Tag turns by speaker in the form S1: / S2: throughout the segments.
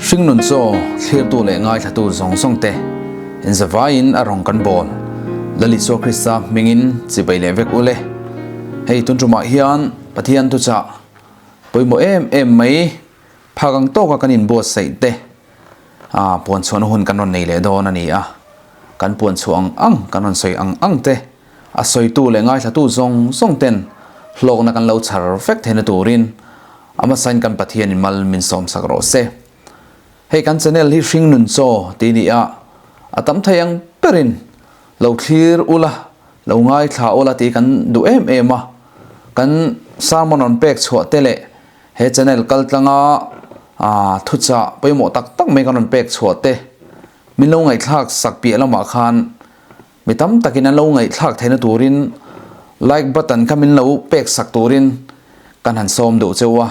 S1: Hringnun chaw thlirtu leh ngaithlatu zawng zawng te inzavaiin a rawn kan bawl. Lal Isua Krista hmingin chibai leh vek ule. Hei tun tumah hian Pathian thuchah pawimawh em em mai phak ang tawka kan inbuatsaih te puan chhuahna hun kan rawn nei leh dawn a ni a. Kan puan chhuah ang ang, kan rawn sawi ang ang te a sawitu leh ngaithlatu zawng zawng ten hlawkna kan lo chhar vek theihna turin a hmasain kan Pathianin mal min sawmsak rawh se. Hei kan channel hi Hringnun Chaw tih ni a, a tam thei ang berin lo thlir ula, lo ngaithla ula tih kan duh em em a, kan sermon rawn pek chhuah te leh he channel kaltlanga thuchah pawimawh tak tak mai kan rawn pek chhuah te min lo ngaihthlak sak piah lamah khan Mi tam takin an lo ngaihthlak theihna turin like button kha min lo pek sak turin kan han sawm duh cheu a,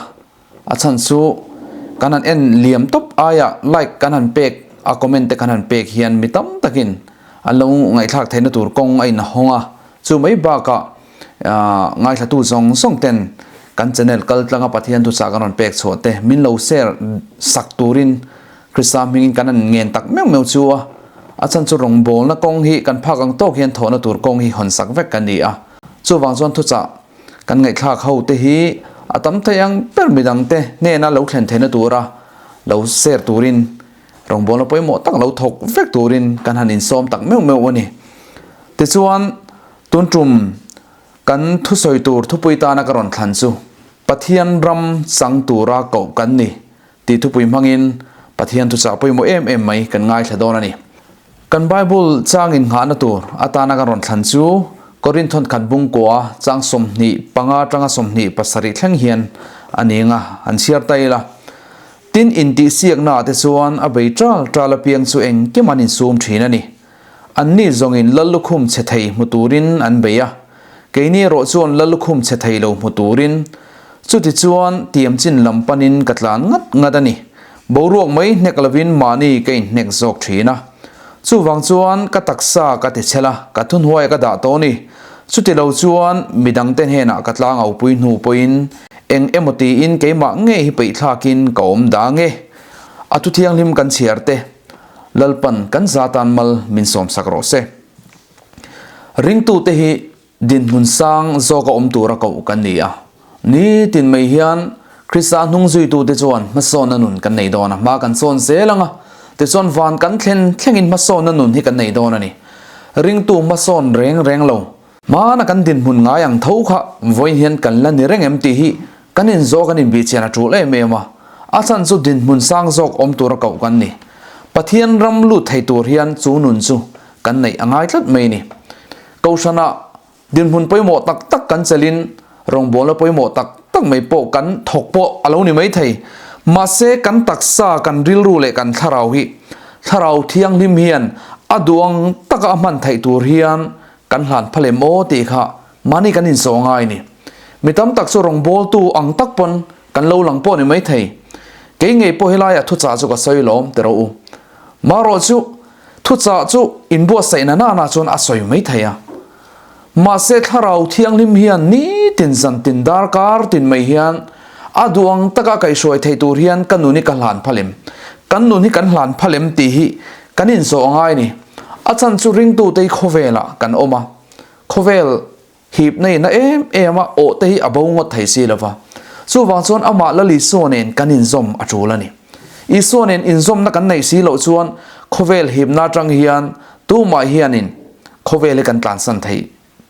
S1: a chhan chu kan han en liam tawp aia like kan han pek a comment te kan han pek hian mi tam takin an lo ngaihthlak theihna tur kawng a inhawng a, chu mai bakah ngaithlatu zawng zawng ten kan channel kal tlanga Pathian thuchah kan rawn pek chhuah te min lo share sak turin Krista hmingin kan han ngen tak meuh meuh chu a, a chhan chu rawngbawlna kawng hi kan phak ang tawk hian thawhna tur kawng hi hawn sak vek kan ni a. Chuvang chuan thuchah kan ngaihthlak ho te hi a tam thei ang ber midang te hnena lo thlen theihna tura lo share turin rawngbawlna pawimawh tak lo thawk vek turin kan han insawm tak meuh meuh a ni. Tichuan tun tum kan thusawi tur thupui tana ka rawn thlan chu Pathian ram chang tura koh kan ni. Tih thupui hmangin Pathian thuchah pawimawh em em mai kan ngaithla dawn a ni. Kan Bible chang innghahna tur atana kan rawn thlan chu Korinth thawnkhat bungkua chang 25 atanga 27 thleng hian a ni ang a, an chhiar ta ila. Tin, intihsiakna ah te chuan a bei tal tal apiang chu engkim an insum thin a ni. Anni zawngin lal lukhum chhe thei hmu turin an bei a, keini erawh chuan lal lukhum chhe thei lo hmu turin. Chuti chuan tiam chin lam panin ka tlan ngat ngat a ni. Boruak mai hnek lovin mahni ka inhnek zawk thin a. Chuvang chuan ka taksa ka ti chhel a, ka thunhuai ka dah tawh a ni. Chuti lo chuan midangte hnenah ka tlang aupui hnu pawhin eng emaw tiin keimah ngei hi peihthlakin ka awm dang e. A thuthianghlim kan chhiar te. Lalpan kan zatan mal min sawmsak rawh se. Ringtute hi dinhmun sang zawka awm tura koh kan ni a. Nitin mai hian Krista hnungzuitute chuan hmasawnna nun kan nei dawn a, hma kan sawn zel ang a, tichuan van kan thlen thlengin hmasawnna nun hi kan nei dawn a ni. Ringtu hmasawn reng reng lo, hmana kan dinhmun ngai ang tho kha vawiin hian kan la ni reng em tih hi Kan inzawh kan inbihchian a tul em em a, a chhan chu dinhmun sang zawk awm tura koh kan ni. Pathian ram lut thei tur hian chu nun chu kan neih a ngai tlat mai a ni. Kohhranah dinhmun pawimawh tak tak kan chelhin rawngbawlna pawimawh tak tak mai pawh kan thawk pawh a lo ni mai thei. Mahse kan taksa, kan rilru leh kan thlarau hi Thlarau Thianghlim hian a duh ang taka a hman theih tur hian kan hlan phal em aw tih kha Mahni kan insaw ngai ni. Mi tam tak chu rawngbawltu ang tak pawn kan lo lang pawh ni mai thei. Kei ngei pawh helaiah thuchah chu ka sawi lawm ti rawh u. Marawh chu thuchah chu inbuatsaih na nana chuan a sawi mai thei a. Mahse thlarau thianghlim hian nitin zantin darkar tin mai hian a duh ang taka kaihhruai thei tur hian ka nun hi ka hlan phal em? Kan nun hi kan hlan phal em tih hi kan inzawh ngai ni. A chhan chu ringtute hi khawvelah kan awm a. Khawvel hipna in a em em a, awh te hi a bo ngawt thei si lova. Chuvang chuan amah Lal Isua nen kan inzawm a tul a ni. Isua nen inzawmna kan neih si loh chuan khawvel hipna atang hian tumah hianin khawvel hi kan tlansan thei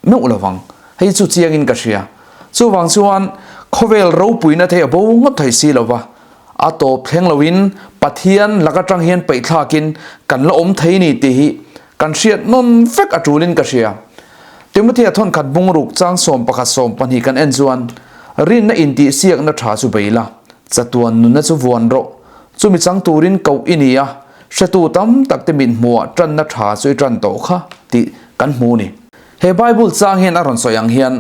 S1: meuh lovang. Hei chu chiangin ka hria. Chuvang chuan khawvel ropuina te hi a bo ngawt thei si lova, a tawp thleng loin Pathian lak atang hian peihthlakin kan la awm thei ni tih hi Kan hriat nawn vek a tulin ka hria. Timothea thawnkhat bungruk chang 11 12 kan en chuan, Rinna intihsiakna tha chu bei la, chatuan nunna chu vuan rawh. Chumi chang turin koh i ni a, hretu tam tak te mit hmuhah tanna tha chu i tan tawh kha tih kan hmu ni. He Bible chang hian a rawn sawi ang hian,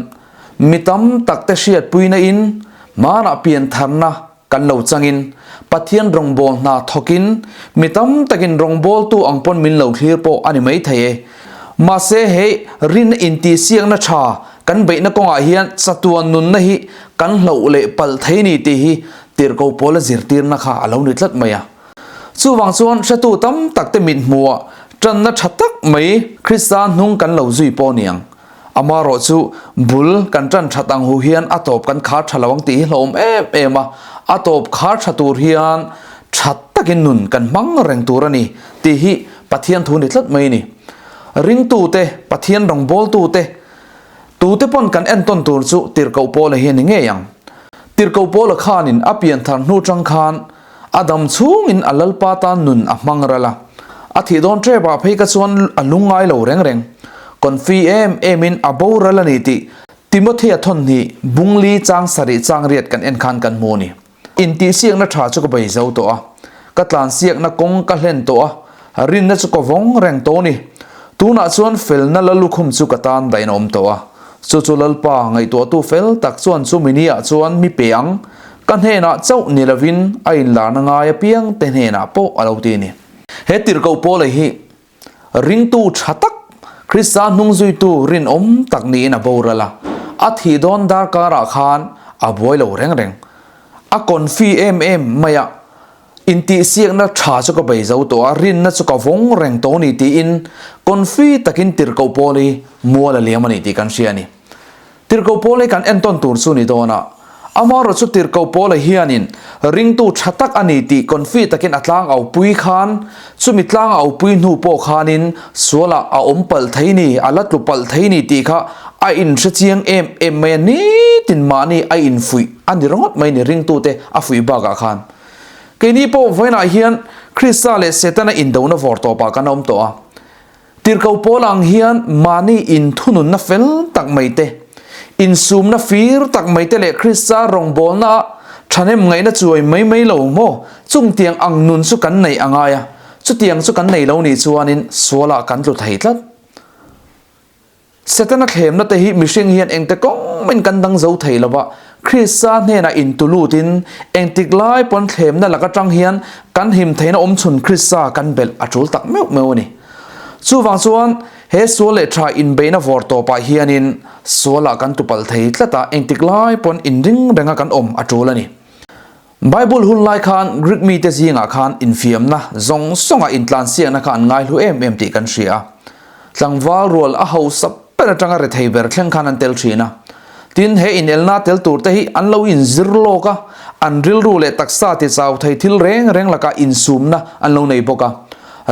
S1: mi tam tak te hriatpuina in hmanah piantharna Kan lo changin Pathian rawngbâwl hna thawkin mi tam takin rawngbâwltu ang pawn min lo thlir pawh a ni maithei e. Mahse hei rinna intihsiakna tha kan beihna kawngah hian chatuan nunna hi kan hloh leh palh thei ni tih hi tirhko pawla zirtirna kha a lo ni tlat mai a. Chuvang chuan hretu tam tak te mit hmuhah tanna tha tak mai Krista hnung kan lo zui pawh niang. Amarawh chu bul kan tan that ang hu hian a tawp kan khar tha lo ang tih hi hlauhawm em em a, a tawp khar tha tur hian tha takin nun kan hmang reng tur a ni tih hi Pathian thu ni tlat mai a ni. Ringtute, Pathian rawngbawltute, tute pawn kan entawn tur chu Tirhkoh Paula hi a ni ngei ang. Tirhkoh Paula khanin a pianthar hnu tang khan A dam chhungin a Lalpa tan nun a hmang ral a, a thih dawn tep ah phei ka chuan a lung ngai lo reng reng. Confi em emin a boral a ni tih Timothea thawnhnih bungli chang sarih chang riat kan en khan kan hmu a ni. Intihsiakna tha chu ka bei zo tawh a, ka tlansiakna kawng ka hlen tawh a, rinna chu ka vawng reng tawh a ni. Tunah chuan felna la lukhum chu ka tan dahin a awm tawh a, chu chu Lalpa ngaihtuahtu fel tak chuan chumi ni ah chuan mi pe ang. Ka hnenah chauh ni lovin a inlarna ngai apiang te hnenah pawh a lo ti a ni. He tirhkoh Paula hi ringtu tha tak, Krista hnungzuitu rinawm tak niin a boral a. A thih dawn darkarah khan a buai lo reng reng. A confi em em mai a, Intihsiakna tha chu ka bei zo tawh a, rinna chu ka vawng reng tawh a ni tiin confi takin tirhkoh Paul hi mual a liam a ni tih kan hria a ni. Tirhkoh Paul hi kan entawn tur chu ni dawn a, amaherawh chu Tirhkoh Paula hianin ringtu tha tak a ni tih confi takin a tlang au pui khan, chumi tlang au pui hnu pawh khanin sualah a awm palh thei ni, a la tlu palh thei ni tih kha a inhre chiang em em mai a, nitin mahni a infuih a ni ringawt mai ni ringtute a fuih bakah khan. Keini pawh vawiinah hian Krista leh Setana indona vawr tawpah kan awm tawh a. Tirhkoh pawl ang hian mahni inthununna fel tak mai te, insumna fir tak mai te leh Krista rawngbawlna ah thahnem ngaihna chuai mai mai lo maw? Chungtiang ang nun chu kan neih a ngai a, chutiang chu kan nei lo nih chuanin sualah kan tlu thei tlat. Setana thlemna te hi mihring hian engte kawngin kan dang zo thei lo va, Krista hnenah intu lutin engtik lai pawn thlemna lak atang hian kan him theihna awmchhun Krista kan belh a tul tak meuh meuh a ni. Chuvang chuan he sual leh tha inbeihna vawr tawpah hianin sualah kan tupal thei tlat a, engtik lai pawn inring renga kan awm a tul a ni. Bible hun lai khan Greek mite zingah khan infiamna zawng zawnga intlansiakna kha an ngaihlu em em tih kan hria a. Tlangval rual a hausa ber atanga rethei ber thleng khan an tel thin a. Tin, he inelna tel tur te hi an lo inzir lawk a, an rilru leh taksa tichau thei thil reng reng lakah insumna an lo nei bawk a.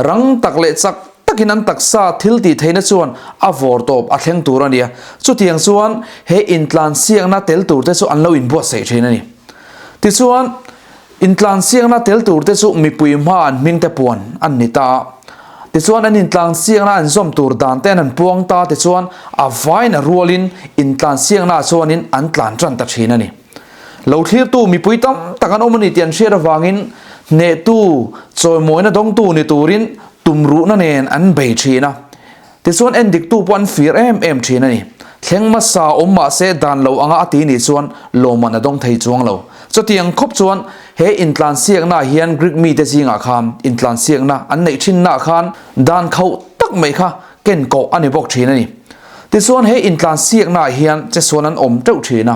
S1: Rang tak leh chak takin an taksa thil tih theihna chuan a vawr tawp a thleng tur a ni a. Chutiang chuan he intlansiakna tel tur te chu an lo inbuatsaih thin a ni. Tichuan, intlansiakna tel turte chu mipui hma an hmingte puan an ni ta a. Tichuan, an intlansiakna an zawm tur dan te an han puang ta tichuan a vain a rualin intlansiaknaah chuanin an tlan tan ta thin a ni. Lo thlirtu mipui tam tak an awm a ni tih an hriat avangin hnehtu chawimawina dawngtu ni turin tumruhna nen an bei thin a. Tichuan endiktu pawh an fir em em thin a ni. Thleng hmasa awm mah se dan lo anga a ti nih chuan lawmman a dawng thei chuang lo. Chutiang khawp chuan he intlansiaknaah hian Greek mite zingah khan intlansiakna an neih thinnaah khan dan khauh tak mai kha ken kawh a ni bawk thin a ni. Tichuan he intlansiaknaah hian chesual an awm teuh thin a.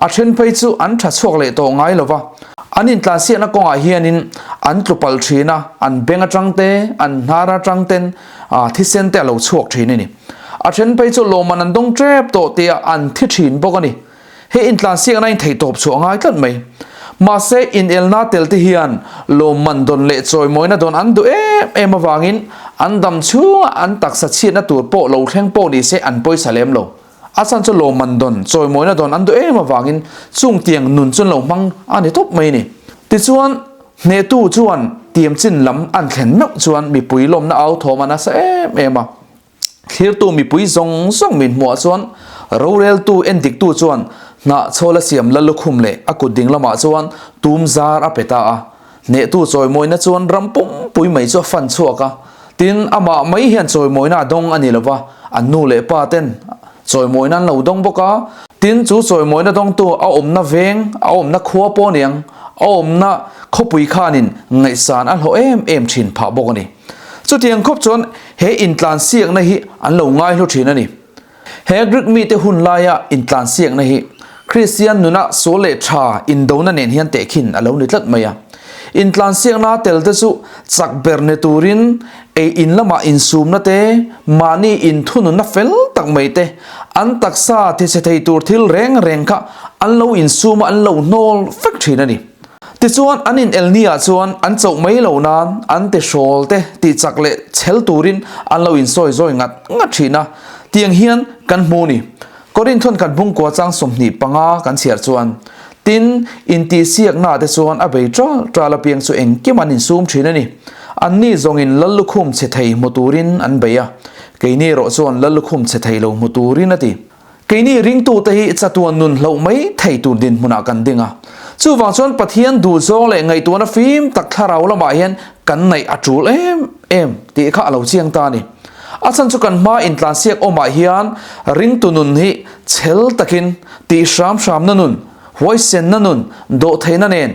S1: A then phei chu an tha chhuak leh tawh ngai lo va, an intlansiakna kawngah hianin an tlu palh thin a, an beng atang te, an hnar atang ten thisen te a lo chhuak thin a ni. A then phei chu lawmman an dawng tep tawh tia an thi thin bawk a ni. He intlansiakna in theihtawp chhuah a ngai tlat mai. Mahse, inelna tel te hian lawmman dawn leh chawimawina dawn an duh em em avangin an dam chhunga an taksa chhiatna tur pawh lo thleng pawh ni se an pawisa lem lo. A chhan chu lawmman dawn, chawimawina dawn an duh em avangin chung tiang nun chu an lo hmang a ni tawp mai a ni. Tichuan, hnehtu chuan tiam chin lam an thlen meuh chuan mipui lawmna au thawm a nasa em em a. Thlirtu mipui zawng zawng min hmuah chuan roreltu endiktu chuan hnahchhawl a siam la lukhum leh a kut ding lamah chuan tum zar a pe ta a. Hnehtu chawimawina chuan ram pumpui mai chu a fan chhuak a, tin, amah mai hian chawimawina a dawng a ni lo va, an nu leh pa ten chawimawina an lo dawng bawk a, tin, chu chawimawina dawngtu a awmna veng, a awmna khua pawh aniang, a awmna khawpui khanin ngaihsan a hlawh em em thin phah bawk a ni. Chutiang khawp chuan he intlansiakna hi an lo ngaihlu thin a ni. He Greek mite hun laia intlansiakna hi Kristian nuna sual leh tha indona nen hian tehkhin a lo ni tlat mai a. Intlansiakna tel te chu chak ber ni turin ei in lamah insumna te, mahni inthununna fel tak mai te, an taksa tichhe thei tur thil reng reng kha an lo insum a, an lo hnawl vek thin a ni. Tichuan, an inel niah chuan an chauh mai lo nan an tihrawl te tihchak leh chhel turin an lo insawi zawi ngat ngat thin a, tiang hian kan hmu ni. Korinth thawn khat bungkua chang 25 kan chhiar chuan, Tin, intihsiaknaah te chuan a bei ṭal ṭal apiang chu engkim an insum ṭhin a ni. Anni zawngin lal lukhum chhe thei hmu turin an bei a, keini erawh chuan lal lukhum chhe thei lo hmu turin a ti. Keini ringtute hi chatuan nun hloh mai thei tur dinhmunah kan ding a. Chuvang chuan Pathian duhzawng leh ngaihtuahna fim tak thlarau lamah hian kan neih a ṭul em em tih kha a lo chiang ta a ni. A chhan chu kan hma intlansiak awmah hian ringtu nun hi chhel takin tih hram hramna nun, huaisenna nun, dawhtheihna nen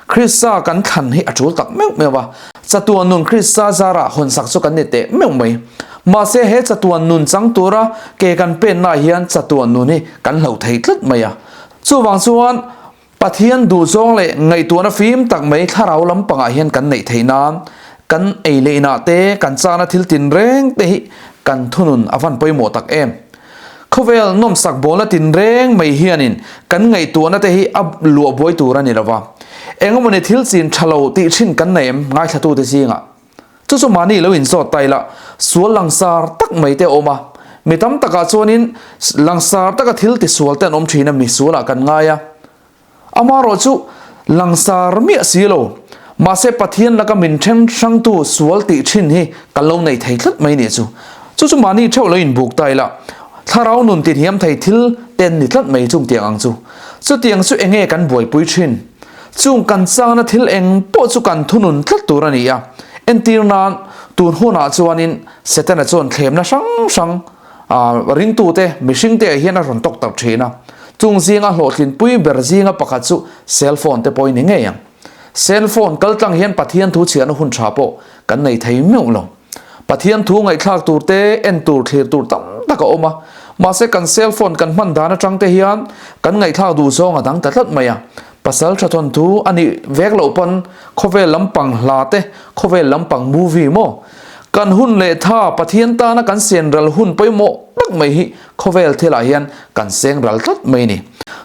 S1: Krista kan thlan hi a tul tak meuh meuh a. Chatuan nun Krista zarah hawnsak chu kan ni teh meuh mai. Mahse he chatuan nun chang tura ke kan pennaah hian chatuan nun hi kan hloh thei tlat mai a. Chuvang chuan Pathian duhzawng leh ngaihtuahna fim tak mai thlarau lampangah hian kan neih theih nan kan ei leh inah te kan chana thil tinreng te hi kan thunun a van pawimawh tak em. Khawvel nawmsak bawlna tinreng mai hianin kan ngaihtuahna te hi a luah buai tur a ni lova. Engemawni thil chin tha lo tih thin kan nei em ngaithlatute zingah? Chu chu mahni lo inzawt ta ila, sual langsar tak mai te a awm a. Mi tam takah chuanin langsar taka thil tisual te an awm thin a, mi sualah kan ngai a. Amaherawh chu langsar miah si lo, mahse Pathian laka min then hrangtu sual tih thin hi kan lo nei thei tlat mai nih chu. Chu chu mahni theuh lo inbuk ta ila, thlarau nun tinhiam thei thil te an ni tlat mai chung tiang ang chu. Chutiang chu enge kan buaipui thin? Chung kan changna thil eng pawh chu kan thunun tlat tur a ni a. Entir nan, tun hunah chuanin Setana chuan thlemna hrang hrang ringtute, mihringte ah hian a rawn tawk tak thin a. Chung zinga hlawhtlinpui ber zinga pakhat chu cell phone te pawhin ni ngei ang. Cell phone kal tlang hian Pathian thu chhiahna hun tha pawh kan nei thei meuh lo. Pathian thu ngaihthlak tur te, en tur, thlir tur tam tak a awm a. Mahse kan cell phone kan hman dan atang te hian kan ngaihthlak duh zawng a dang ta tlat mai a. Pasal tha thawnthu a nih vek loh pawn khawvel lampang hla te, khawvel lampang movie maw? Kan hun leh tha Pathian tana kan sen ral hun pawimawh tak mai hi khawvel thilah hian kan seng ral tlat mai a ni.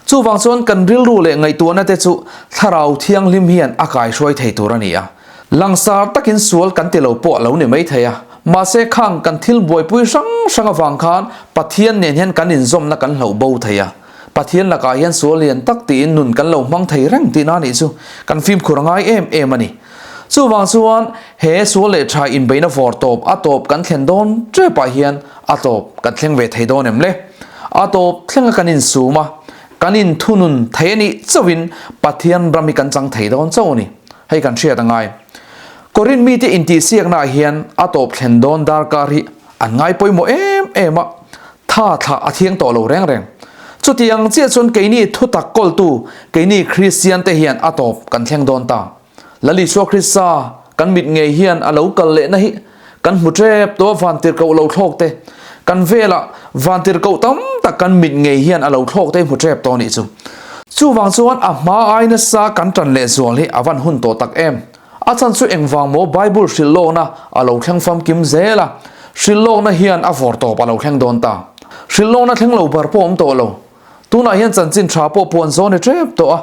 S1: Chuvang chuan kan rilru leh ngaihtuahna te chu Thlarau Thianghlim hian a kaihruai thei tur a ni a. Langsar takin sual kan ti lo pawh a lo ni mai thei a, mahse khang kan thil buaipui hrang hrang avang khan Pathian nen hian kan inzawmna kan hloh bo thei a. Pathian lakah hian sual lian tak tiin nun kan lo hmang thei reng tihna a nih chu kan fimkhur a ngai em em a ni. Chuvang chuan he sual leh tha inbeihna vawr tawp a tawp kan thlen dawn tepah hian a tawp kan thleng ve thei dawn em le? A tawp thlenga kan insum a, kan inthunun thei a nih chauhin Pathian ram hi kan chang thei dawn chauh a ni. Hei kan hriat a ngai. Korin mite intihsiaknaah hian a tawp thlen dawn darkar hi an ngai pawimawh em em a, tha thlah a thiang tawh lo reng reng. Chutiang chiah chuan keini thutak kawltu, keini Kristian te hian a tawp kan thleng dawn ta. Lal Isua Krista kan mit ngei hian a lo kal lehna hi kan hmu tep tawh a, vantirhkoh lo thlawk te, kan velah vantirhkoh tam tak kan mit ngei hian a lo thlawk te hi hmu tep tawh a nih chu. Chuvang chuan a hma ai nasa kan tan lehzual hi a van hun tawh tak em. A chhan chu engvang maw Bible hrilh lawkna a lo thleng famkim zel a, hrilh lawkna hian a vawr tawp a lo thleng dawn ta. Hrilh lawkna thleng lo bar pawh awm tawh lo. Tunah hian chanchin tha pawh puan zawn i tep tawh a.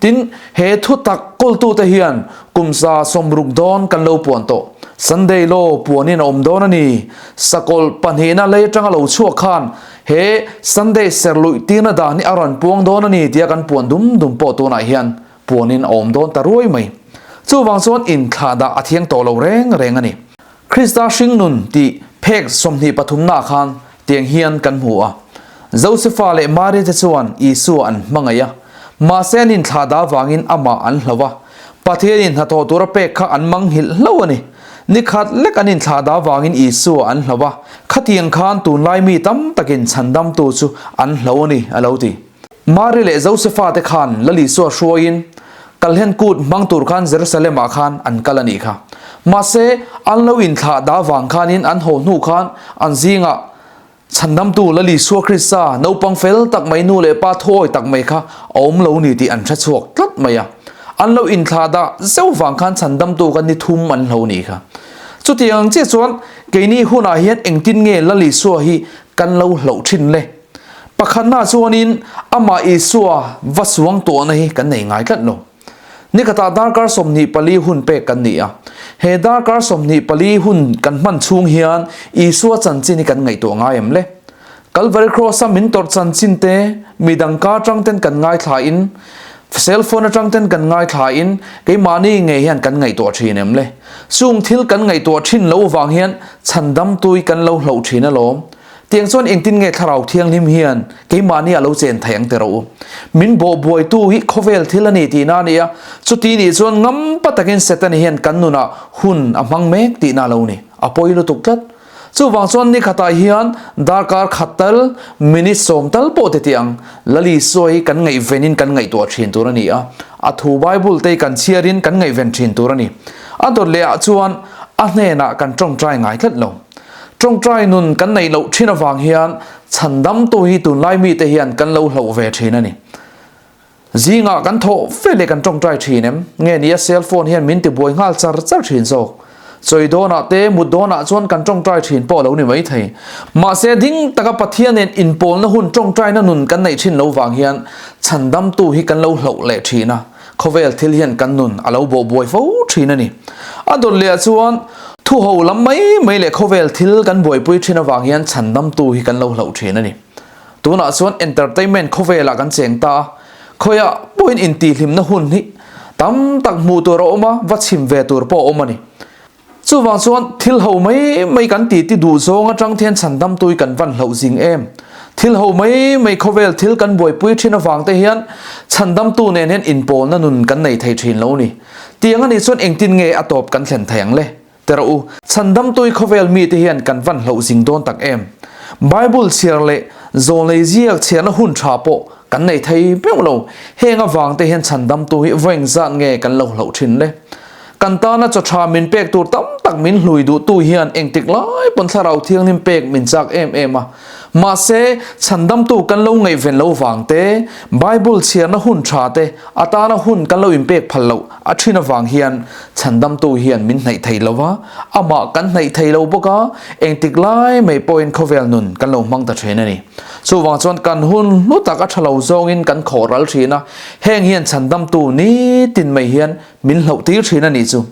S1: Tin, he thu tak kawltute hian kum 60 dawn kan lo puan tawh. Sunday law puanin a awm dawn a ni. Sakawlh pahnihna lei atanga lo chhuak khan he Sunday serluih tirna dan hi a rawn puang dawn a ni tia kan puan dum dum pawh tunah hian puanin a awm dawn ta ruai mai. Chuvang chuan inthlahdah a thiang tawh lo reng reng a ni. Krista hringnun tih phek 23 naah khan tiang hian kan hmu a. Josefa leh Mari te chuan Isua an hmangaih a, mahse an inthlahdah avangin amah an hlo a. Pathianin hnathawh tura pek kha an manghilh hlo a ni. Ni khat lek an inthlahdah avangin Isua an hlo a, khatiang khan tunlai mi tam takin chhandamtu chu an hlo a ni, a lo ti. Mari leh Josefa te khan Lal Isua hruaiin Kalhen Kut hmang tur khan Jerusalem-ah khan an kal a nih kha. Mahse, an lo inthlah dah vang khanin an haw hnu khan an zingah Chhandamtu Lal Isua Krista naupang fel tak mai nu leh pa thuawi tak mai kha a awm lo ni tih an hre chhuak tlat mai a. An lo inthlahdah zeuh vang khan chhandamtu kha ni thum an hlo nih kha. Chutiang ang chiah chuan keini hunah hian engtin nge Lal Isua hi kan lo hloh thin le? Pakhatna chuanin amah Isua va suang tuahna hi kan nei ngai tlat lo. Nikhatah darkar 24 hun pek kan ni a. He darkar 24 hun kan hman chhung hian Isua chanchin hi kan ngaihtuah ngai em le? Kalvari Kraws-a min tawrh chanchin te, midang kar atang ten kan ngaithla in, cell phone atang ten kan ngaithla in, keimahni ngei hian kan ngaihtuah thin em le? Chung thil kan ngaihtuah thin lo vang hian chhandamtui kan lo hloh thin alawm. Tiang chuan engtin nge Thlarau Thianghlim hian keimahni a lo chen thei ang teh rawh u. Min bawhbuaitu hi khawvel thil a ni tihna a ni a, chuti nih chuan ngampa takin Setana hian kan nunah hun a hmang mek tihna a lo ni. A pawi lutuk tlat. Chuvang chuan ni khatah hian darkar khat tal, minute sawm tal pawh ti tih ang, Lal Isua hi kan ngaihvenin kan ngaihtuah thin tur a ni a, a thu Bible te hi kan chhiarin kan ngaihven thin tur a ni. A dawt lehah chuan a hnenah kan tawngtai ngai tlat lo. Tawngtai nun kan neih loh thin avang hian chhandamtu hi tunlai mite hian kan lo hloh ve thin a ni. Zingah kan thawh fe leh kan tawngtai thin em? Nge ni a cell phone hian min tibuai nghal char char thin zawk. Chawi dawnah te mut dawnah chuan kan tawngtai thin pawh a lo ni mai thei. Mahse ding taka Pathian nen inpawlna hun tawngtaina nun kan neih thin lo vang hian chhandamtu hi kan lo hloh leh thin a, khawvel thil hian kan nun a lo bawhbuai fo thin a ni. A dawt leh ah chuan thu ho lam mai mai leh khawvel thil kan buaipui thin avang hian chhandamtu hi kan lo hloh thin a ni. Tunah chuan entertainment khawvelah kan cheng ta a, khawiah pawhin intihhlimna hun hi tam tak hmuh tur a awm a, va chhim ve tur pawh a awm a ni. Chuvang chuan thil ho mai mai kan ti ti duh zawng atang thian chhandamtui kan van hloh zing em. Thil ho mai mai khawvel thil kan buaipui thin avang te hian chhandamtu nen hian inpawlna nun kan nei thei thin lo ni. Tiang anih chuan engtin nge a tawp kan thlen thei ang le? Ti rawh u, chhandamtui khawvel mite hian kan van hloh zing dawn tak em? Bible chhiar leh zawlnei ziak chhiarna hun tha pawh kan nei thei meuh lo. Heng avangte hian chhandamtu hi vaw engzat nge kan lo hloh thin le? Kan tana chaw tha min pek tur tam tak min hlui duhtu hian engtik lai pawn thlarau thianghlim pek min chak em em a. Mahse, chhandamtu kan lo ngaihven lo vang te, Bible chhiarna hun tha te, a tana hun kan lo inpek phal loh a thin avang hian chhandamtu hian min hnaih thei lo va, amah kan hnaih thei lo bawk a, engtik lai mai pawhin khawvel nun kan lo hmang ta thin a ni. Chuvang chuan kan hun hlu tak a tha lo zawngin kan khawh ral thin a, heng hian chhandamtu nitin mai hian min hloh tir thin a nih chu.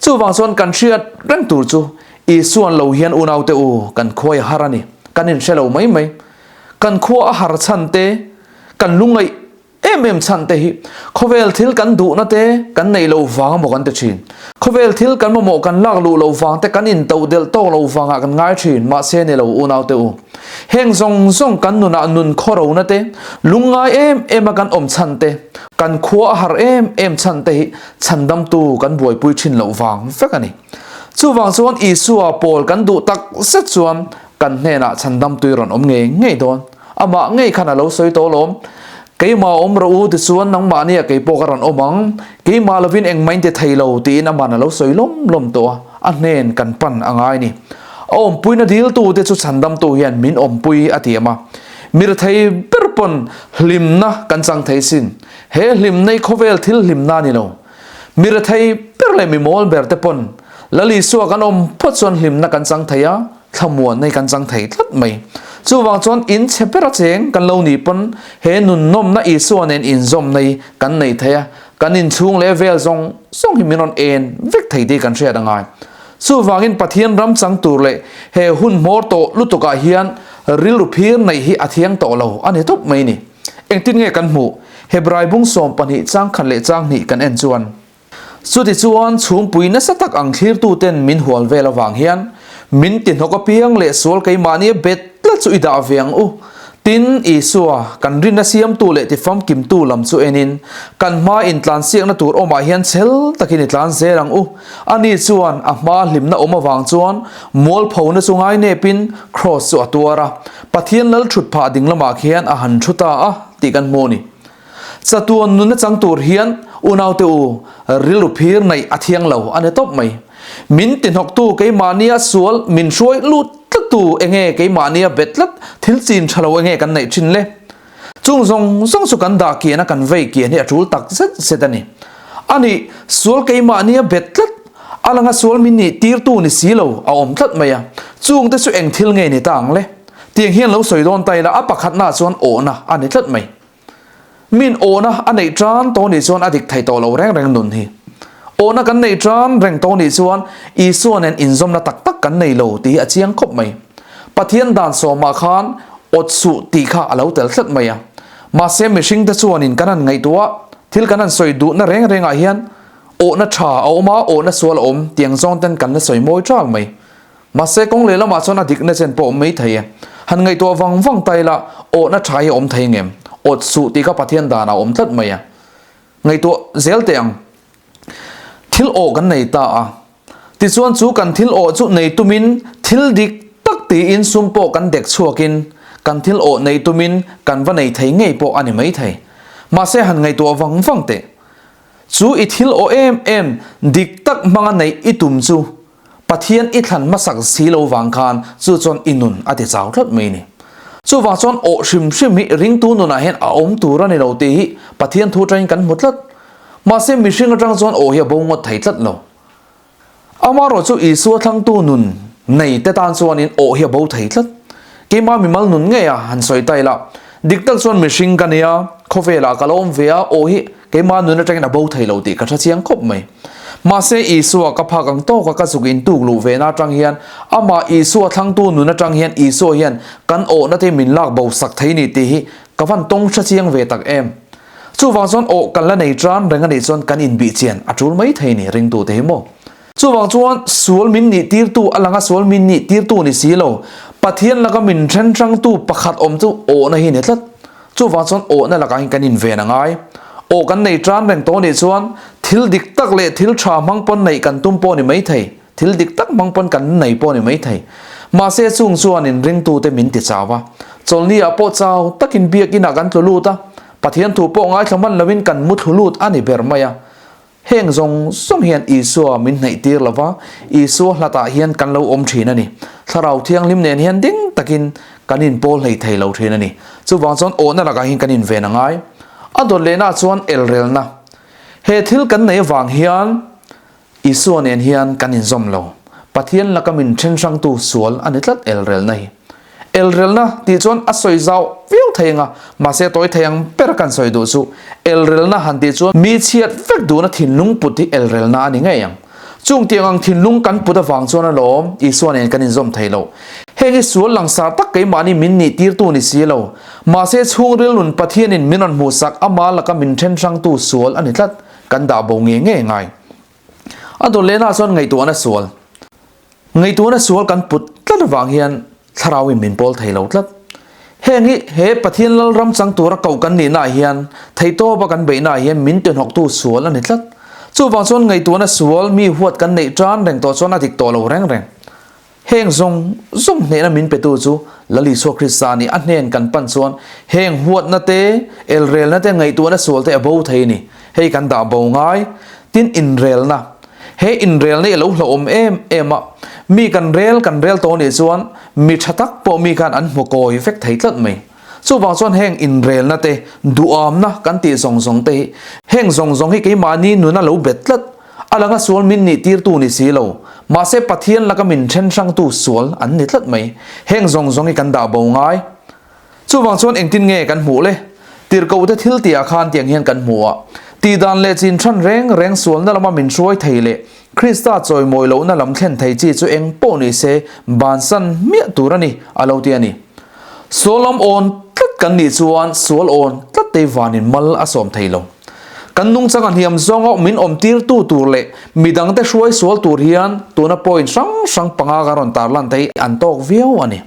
S1: Chuvang chuan kan hriat reng tur chu Isuan lo hian unaute u kan khuai a har a ni, kan inhre lo mai mai. Kan khua a har chhan te, kan lungngaih em em chhan te hi khawvel thil kan duhna te kan neih loh vang emaw kan ti thin. Khawvel thil kan mamawh kan lak luh loh vang te kan intoh delh tawk loh vangah kan ngai thin, mahse ni lo unaute u. Heng zawng zawng kan nunah nun khawrona te, lungngai em em a kan awm chhan te, kan khua a har em em chhan te hi chhandamtu kan buaipui thin loh vang vek a ni. Chuvang chuan Isua pawl kan duh tak zet chuan kan hnenah chhandamtui rawn awm ngei ngei dawn. Amah ngei khan a lo sawi tawh alawm. Keimah awm rawh u tichuan nangmahnia kei pawh ka rawn awm ang, keimah lovin engmah in ti thei lo tiin aman a lo sawi lawm lawm tawh a, a hnen kan pan a ngai ni. A awmpuina diltute chu chhandamtu hian min awmpui a tiam a, mi rethei ber pawn hlimna kan chang thei sin. He hlimna hi khawvel thil hlimna a ni lo. Mi rethei ber leh mi mawl ber te pawn Lal Isua kan awm phawt chuan hlimna kan chang thei a, thlamuanna hi kan chang thei tlat mai. Chuvang chuan in chhe ber a cheng kan lo nih pawn he nunnawmna Isua nen inzawmna hi kan nei thei a, kan inchhung leh vel zawng zawng hi min rawn en vek thei tih kan hriat a ngai. Chuvangin Pathian ram chang tur leh he hun hmawr tawh lutukah hian rilru phir neih hi a thiang tawh lo a ni tawp mai ni. Engtin nge kan hmuh? Hebrai bung 12 chang khat leh chang hnih kan en chuan. Chutichuan chhungpui nasa tak ang thlirtuten min hual vel avang hian min tihnawk apiang leh sual keimahnia bet tlat chu i dah ve ang u. Tin, Isua, kan rinna siamtu leh tifamkimtu lam chu enin kan hma intlansiakna tur awmah hian chhel takin i tlan zel ang u. Ani chuan a hmaa hlimna awm avang chuan mualphona chu ngainepin Kraws chu a tuar a. Pathian lal thut phah ding lamah khian a han thu ta a tih kan hmu a ni. Chatuan nunna chang tur hian unaute u rilru phir neih a thiang lo a ni tawp mai. Min tihnawktu keimahnia sual min hruai lut tlattu enge keimahnia bet tlat thil chin tha lo enge kan neih thin le? Chung zawng zawng chu kan dah kian a kan vei kian hi a tul tak zet zet a ni. A nih, sual keimahnia bet tlat, a langa sual min nih tirtu ni si lo a awm tlat mai a. Chungte chu eng thil nge ni ta ang le? Tiang hian lo sawi dawn ta ila a pakhatnaah chuan awhna a ni tlat mai. Min awhna a neih tan tawh nih chuan a dik thei tawh lo reng reng nun hi. Awhna kan neih tan reng tawh nih chuan Isua nen inzawmna tak tak kan nei lo tih hi a chiang khawp mai. Pathian dan sawmah khan awt suh tih kha a lo tel tlat mai a. Mahse mihringte chuanin kan han ngaihtuah, thil kan han sawi duhna reng rengah hian awhna tha a awm a, awhna sual a awm tiang zawng ten kan la sawi mawi ṭal mai. Mahse kawng lehlamah chuan a dikna chen pawh awm mai thei e. Han ngaihtuah vang vang ta ila, awhna tha hi a awm thei ngem? Awt suh tih kha Pathian danah a awm tlat mai a. Ngaihtuah zel teh ang. Thil awh kan nei ta a. Tichuan chu kan thil awh chu nei tumin thil dik tak tiin sum pawh kan dek chhuakin kan thil awh nei tumin kan va nei thei ngei pawh a ni mai thei. Mahse han ngaihtuah vang vang teh. Chu i thil awh em em dik tak hmanga neih i tum chu Pathian i thlan hmasak si lo vang khan chu chuan i nun a ti chau tlat mai ni. Chuvang chuan awh hrim hrim hi ringtu nunah hian a awm tur a ni lo tih hi Pathian thu atangin kan hmu tlat. Mahse mihring atang chuan awh hi a bo ngawt thei tlat lo. Amaherawh chu Isua thlangtu nun nei te tan chuanin awh hi a bo thei tlat. Keimah mimal nun ngei a han sawi ta ila, dik tak chuan mihring ka nia, khawvelah ka la awm ve a, awh hi keimah nun atangin a bo thei lo tih ka hre chiang khawp mai. Mahse Isua ka phak ang tawka ka zuk intuk luh ve na atang hian, amah Isua thlangtu nun atang hian Isua hian kan awhna te min lak bo sak thei ni tih hi ka van tawng hre chiang ve tak em. Chuvang chuan awh kan la nei tan reng anih chuan kan inbih chian a tul mai thei ni ringtute hi maw. Chuvang chuan sual min nih tirtu a langa sual min nih tirtu ni si lo, Pathian laka min then hrangtu pakhat awm chu awhna hi ni tlat. Chuvang chuan awhna lakah hian kan inven a ngai. Awh kan nei tan reng tawh nih chuan thil dik tak leh thil tha hmang pawn neih kan tum pawh ni mai thei, thil dik tak hmang pawn kan nei pawh ni mai thei. Mahse chung chuan inringtute min ti chau a, chawlhni ah pawh chau takin biakinn ah kan tlu lut a, Pathian thu pawh ngaithla hman loin kan mu thlu lut a ni ber mai a. Heng zawng zawng hian Isua min hnaih tir lo va, Isua hlatah hian kan lo awm thin a ni. Thlarau Thianghlim nen hian ding takin kan inpawl hlei thei lo thin a ni. Chuvang chuan awhna lakah hian kan inven a ngai. A dawt lehna chuan elrelna. He thil kan nei avang hian Isua nen hian kan inzawm lo. Pathian laka min then hrangtu sual a ni tlat elrelna hi. Elrelna tih chuan a sawi zau viau thei anga, mahse tawi thei ang ber kan sawi duh chu elrelna han tih chuan mi chhiat vek duhna thinlung put hi elrelna a ni ngei ang. Chung tiang ang thinlung kan put avang chuan alawm Isua nen kan inzawm thei lo. Heng hi sual langsar tak keimahni min nih tirtu ni si lo. Mahse chhungril nun Pathianin min rawn hmuhsak ama laka min then hrangtu sual a ni tlat. Kan dah bo nge nge ngai. A dawt lehna chuan ngaihtuahna sual. Ngaihtuahna sual kan put tlat avang hian thlarauin min pawl thei lo tlat. Heng hi he Pathian Lalram chang tura koh kan nihnaah hian theihtawpa kan beihnaah hian min tihnawktu sual a ni tlat. Chuvang chuan ngaihtuahna sual mi huat kan neih tan reng tawh chuan a dik tawh lo reng reng. Heng zawng zawng hnehna min petu chu Lal Isua Krista a ni. A hnen kan pan chuan heng huatna te, elrelna te, ngaihtuahna sual te a bo thei a ni. Hei kan dah bo ngai. Tin, inrelna. He inrelna hi a lo hlauhawm em em a. Mi kan rel kan rel tawh nih chuan mi tha tak pawh mi khan an hmu kawi vek thei tlat mai. Chuvang chuan heng inrelna te, duhamna kan tih zawng zawng te hi, heng zawng zawng hi keimahni nuna lo bet tlat. A langa sual min nih tirtu ni si lo. Mahse Pathian laka min then hrangtu sual an ni tlat mai. Heng zawng zawng hi kan dah bo ngai. Chuvang chuan engtin nge kan hmuh le? Tirhkohte thil tihah khan tiang hian kan hmu a. Tihdan leh chin hran reng reng sualna lama min hruai thei leh Krista chawimawi lohna lam thlen thei chi chu eng pawh ni se bansan hmiah tur a ni, a lo ti a ni. Sual lam awn tlat kan nih chuan sual awn tlat te vanin mal a sawm thei lo. Kan nungchang a hniam zawnga min awm tirtu tur leh midangte hruai sual tur hian tuna point hrang hrang panga kan rawn tarlan te hi an tawk viau a ni.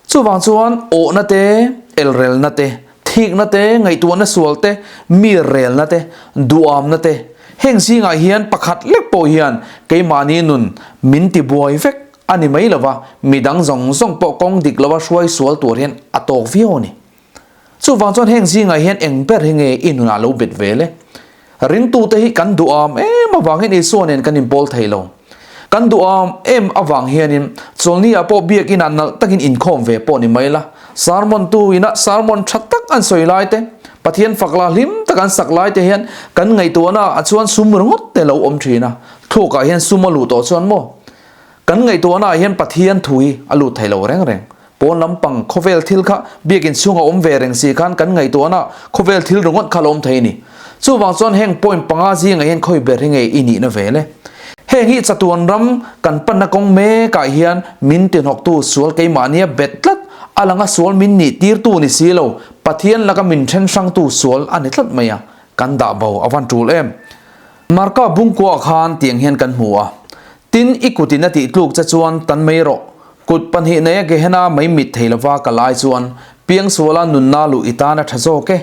S1: Chuvang chuan awhna te, elrelna te, thikna te, ngaihtuahna sual te, mi relna te, duhamna te, heng zingah hian pakhat lek pawh hian keimahni nun min tibuai vek a ni mai lova, midang zawng zawng pawh kawng dik lova hruai sual tur hian a tawk viau a ni. Chuvang chuan heng zingah hian eng ber hi nge i nunah lo bet ve le? Ringtute hi kan duham em avangin Isua nen kan inpawl thei lo. Kan duham em avang hianin chawlhni-ah pawh biakinah nalh takin inkhawm ve pawh ni mai la. Sermon tu ina sermon tha tak an sawi lai te, Pathian fak la hlim tak an sak lai te hian kan ngaihtuahna ah chuan sum ringawt te lo awm thin a, thluak ah hian sum a luh tawh chuan maw kan ngaihtuahna ah hian Pathian thu hi a lut thei lo reng reng. Pawn lampang khawvel thil kha biakin chhunga awm ve reng si khan kan ngaihtuahna khawvel thil ringawt kha la awm thei a ni. Chuvang chuan heng point panga zingah hian khawi ber hi nge i nihna ve le? Heng hi chatuan ram kan panna kawng mekah hian min tihnawktu sual keimahnia bet tlat a langa sual min nih tirtu ni si lo, Pathian laka min then hrangtu sual a ni tlat mai a, kan dah bo a van tul em? Marka bungkuaah khan tiang hian kan hmu a, Tin, i kutin a tih tluk che chuan tan mai rawh. Kut pahnih neia Gehenna mai mit thei lova ka lai chuan piangsuala nunna luh i tan a tha zawk e.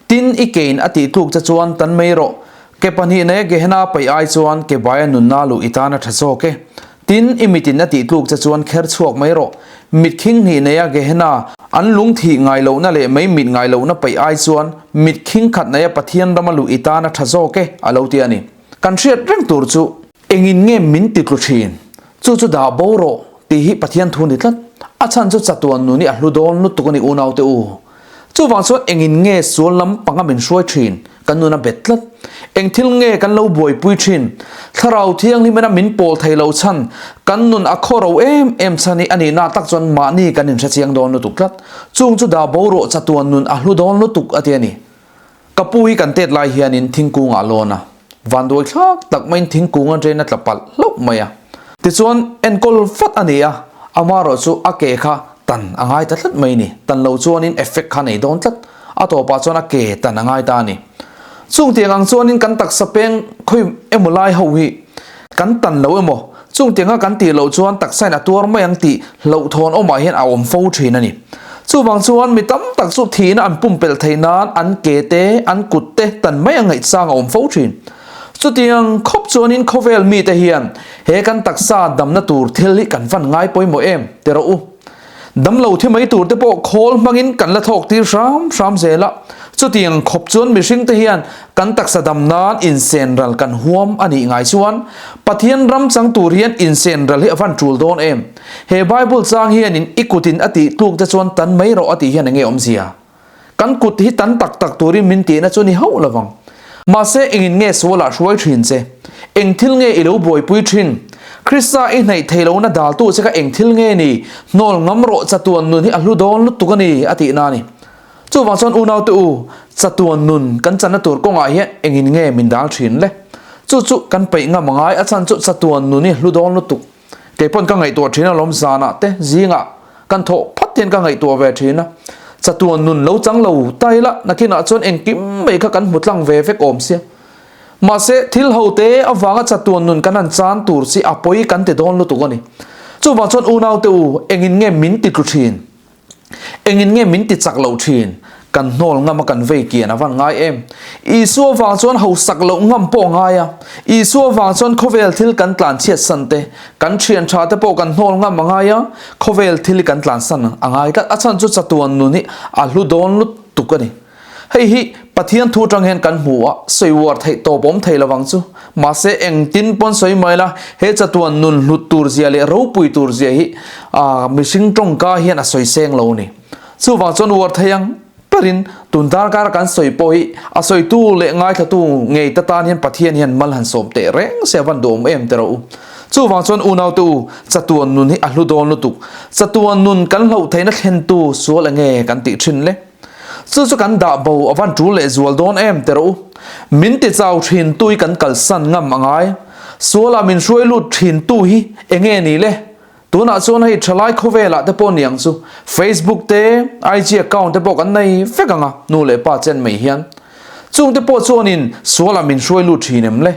S1: Tin, i kein a tih tluk che chuan tan mai rawh. Ke pahnih neia Gehenna paih ai chuan ke baia nunna luh i tan a tha zawk e. Tin, i mitin a tih tluk che chuan kher chhuak mai rawh. Mit khing hnih neia Gehenna an lung thih ngai lohna leh mei mit ngai lohna paih ai chuan mit khing khat neia Pathian rama luh i tan a tha zawk e, a lo ti a ni. Kan hriat reng tur chu Engin nge min ti tlu thin? Chu chu dah bo rawh tih hi Pathian thu ni tlat. A chhan chu chatuan nun hi a hlu dawn lutuk a ni unaute u. Chuvang chuan engin nge sual lam panga min hruai thin kan nun a bet tlat. Eng thil nge kan lo buaipui thin? Thlarau Thianghlim ina min pawl thei lo chhan, kan nun a khaw ro em em chhan hi a nihna tak chuan mahni kan inhre chiang dawn lutuk tlat. Chung chu dah bo rawh chatuan nun a hlu dawn lutuk a ti a ni. Ka pu hi kan tet lai hianin thingkung ah lawn a, vanduai thlak tak maiin thingkung a train a tla palh hlauh mai a. Tichuan enkawl vat a ni a, amaherawh chu a ke kha tan a ngai ta tlat mai ni, tan lo chuanin effect kha nei dawn tlat, a tawpah chuan a ke tan a ngai ta a ni. Chung tiang ang chuanin kan taksa peng khawi emaw lai ho hi kan tan lo emaw, chung tianga kan tih loh chuan taksain a tuar mai ang tih hlauhthawn awmah hian a awm fo thin a ni. Chuvang chuan mi tam tak chu thihna an pumpelh theih nan an ke te, an kut te tan mai a ngaihchang a awm fo thin. Chutiang khawp chuanin khawvel mite hian he kan taksa damna tur thil hi kan van ngai pawimawh em ti rawh u. Damlo thi mai tur te pawh khawl hmangin kan la thawk tir hram hram zel a, chutiang khawp chuan mihring te hian kan taksa dam nan insen ral kan huam a nih ngai chuan Pathian ram chang tur hian insen ral hi a van tul dawn em? He Bible chang hianin i kutin a tih tluk te chuan tan mai rawh a tih hian enge awmzia? Kan kut hi tan tak tak turin min tihna chu ni hauh lovang. Mahse engin nge sualah hruai thin che? Eng thil nge i lo buaipui thin? Krista i hnaih thei lohna daltu che kha eng thil nge ni? Hnawl ngam rawh chatuan nun hi a hlu dawn lutuk a ni, a tihna a ni. Chuvang chuan unaute u, chatuan nun kan channa tur kawngah hian engin nge min dal thin le? Chu chu kan peih ngam angai, a chhan chu chatuan nun hi hlu dawn lutuk. Kei pawn ka ngaihtuah thin alawm zanah te zingah kan thawh phat hian ka ngaihtuah ve thin a, chatuan nun lo chang lo ta ila nakinah chuan engkim mai kha kan hmu tlang ve vek awm sia. Mahse thil ho te avanga chatuan nun kan han chan tur chi a pawi kan ti dawn lutuk a ni. Chuvang chuan unaute u engin nge min ti tlu thin? Engin nge min ti chak loh thin? Kan hnawl ngam a kan vei kian a van ngai em? Isua vang chuan hausak loh ngam pawh a ngai a. Isua vang chuan khawvel thil kan tlan chhiat san te, kan thian tha te pawh kan hnawl ngam a ngai a, khawvel thil hi kan tlan san a ngai tlat. A chhan chu chatuan nun hi a hlu dawn lutuk a ni. Hei hi Pathian thu atang hian kan hmu a, sawi uar theih tawp awm thei lovang chu. Mahse engtin pawn sawi mai la, he chatuan nun hlut tur zia leh ropui tur zia hi mihring tawngka hian a sawi seng lo a ni. Chuvang chuan uar thei ang berin tun darkar kan sawi pawh hi a sawitu leh ngaithlatu ngei ta tan hian Pathian hian mal han sawm teh reng se a van duhawm em ti rawh u. Chuvang chuan unaute u, chatuan nun hi a hlu dawn lutuk. Chatuan nun kan hloh theihna thlentu sual enge kan tih thin le? Chu chu kan dah bo a van tul leh zual dawn em ti rawh u. Min ti chau thin tu hi kan kalsan ngam a ngai. Sualah min hruai lut thin tu hi enge ni le? Tunah chuan hei thalai khawvelah te pawh niang chu Facebook te, IG account te pawh kan nei vek ang a, nu leh pa chen mai hian. Chung te pawh chuanin sualah min hruai lut thin em le?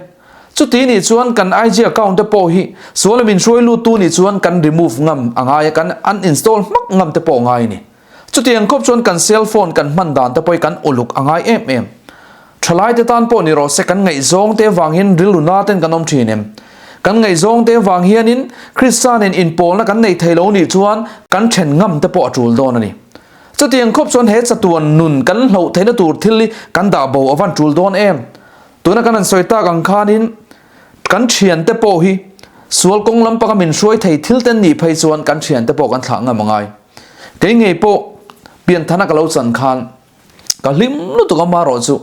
S1: Chuti nih chuan kan IG account te pawh hi sualah min hruai lut tu nih chuan kan remove ngam a ngai a, kan uninstall hmak ngam te pawh a ngai a ni. Chutiang khawp chuan kan cell phone kan hman dan te pawh hi kan uluk a ngai em em. Thalai te tan pawh ni rawh se kan ngaihzawng te vang hian rilru na ten kan awm thin em? Kan ngaihzawng te vang hianin Kristianin inpawlna kan nei thei lo nih chuan kan then ngam te pawh a tul dawn a ni. Chutiang khawp chuan he chatuan nun kan hloh theihna tur thil hi kan dah bo a van tul dawn em? Tuna kan han sawi tak ang khanin kan thiante pawh hi sual kawng lampanga min hruai thei thil ten nih phei chuan kan thiante pawh kan thlah ngam a ngai. Kei ngei pawh pianthana ka lo chan khan. Ka hlim lutuk a marawh chu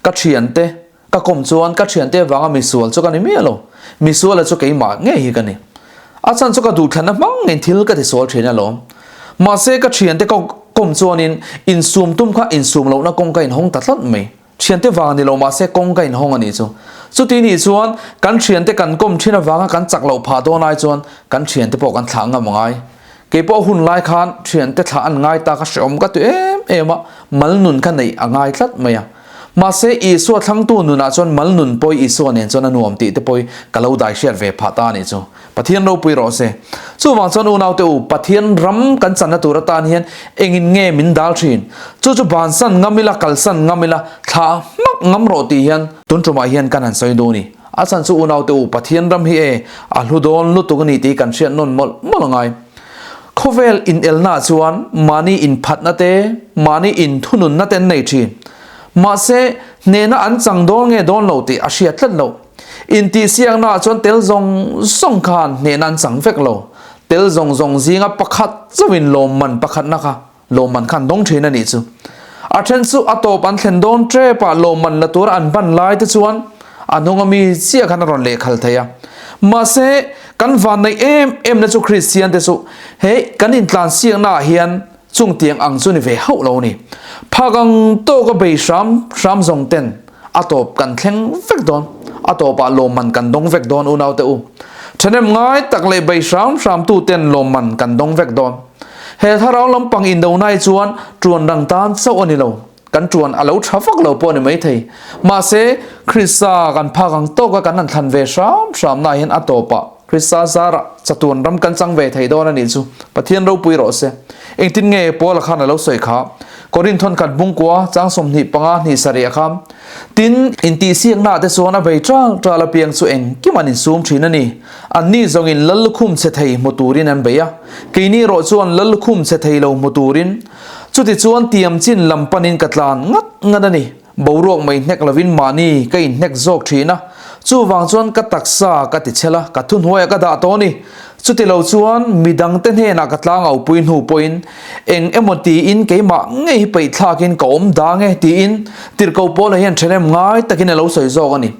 S1: ka thiante ka kawm chuan ka thiante avanga misual chu ka ni miah lo. Misuala chu keimah ngei hi ka ni. A chhan chu ka duhthlanna hmang ngeiin thil ka tisual thin alawm. Mahse ka thiante ka kawm chuanin insum tum kha insum lohna kawng ka inhawng ta tlat mai. Thiante vang ni lo mahse kawng ka inhawng a nih chu. Chuti nih chuan kan thiante kan kawm thin avanga kan chak loh phah dawn ai chuan kan thiante pawh kan thlah ngam angai. Kei pawh hun lai khan thiante thlah an ngai ta ka hreawm ka ti em em a, mal nun ka neih a ngai tlat mai a. Mahse Isua thlangtu nunah chuan mal nun pawi Isua nen chuan a nuam tih te pawi ka lo dai hriat ve phah ta a nih chu. Pathian ropui rawh se. Chuvang chuan unaute u, Pathian ram kan channa tur atan hian engin nge min dal thin? Chu chu bansan ngam ila, kalsan ngam ila, thlah hmak ngam rawh tih hian tun tumah hian kan han sawi dawn i. A chhan chu unaute u, Pathian ram hi e, a hlu dawn lutuk a ni tih kan hriat nawn mawlh mawlh a ngai. Khawvel inelnaah chuan mahni inphatna te, mahni inthununna te an nei thin. Mahse, hnehna an chang dawn nge dawn lo tih a hriat tlat loh. Intihsiaknaah chuan tel zawng zawng khan hnehna an chang vek lo. Tel zawng zawng zinga pakhat chauhin lawmman pakhatna kha lawmman kha an dawng thin a nih chu. A then chu a tawp an thlen dawn tepah lawmman la tura an ban lai te chuan a hnunga mi chiah khan a rawn lehkhal thei a. Mahse, kan vanneih em emna chu Kristian te chu he kan intlansiaknaah hian Chung tiang ang chu ni ve hauh lo ni. Phak ang tawka bei hram hram zawng ten a tawp kan thleng vek dawn. A tawpah lawmman kan dawng vek dawn unaute u. Thahnem ngai tak leh bei hram hram tu ten lawmman kan dawng vek dawn. He thlarau lampang indonai chuan tuan rang tan chauh a ni lo. Kan tuan a lo tha vak lo pawh a ni maithei. Mahse, Krista kan phak ang tawka kan han thlan ve hram hram na hian a tawpah Krista zarah chatuan ram kan chang ve thei dawn a nih chu. Pathian ropui rawh se. Engtin nge Paula khan a lo sawi kha? Korinth thawnkhat bungkua chang 25 hnih sarih a kha. Tin, intihsiaknaah te chuan a bei ṭal ṭal apiang chu engkim an insum ṭhin a ni. Anni zawngin lal lukhum chhe thei hmu turin an bei a, keini erawh chuan lal lukhum chhe thei lo hmu turin. Chutichuan tiam chin lam panin ka tlan ngat ngat a ni. Boruak mai hnek lovin mahni ka inhnek zawk thin a, chuvang chuan ka taksa ka ti chhel a, ka thuhnuaiah ka dah tawh a ni. Chutilo chuan midangte hnenah ka tlangau-pui hnu pawhin eng emaw tiin keimah ngei hi peihthlakin ka awm dang e tiin tirhkoh Paula hian ṭhenem ngai takin a lo sawi zawk a ni.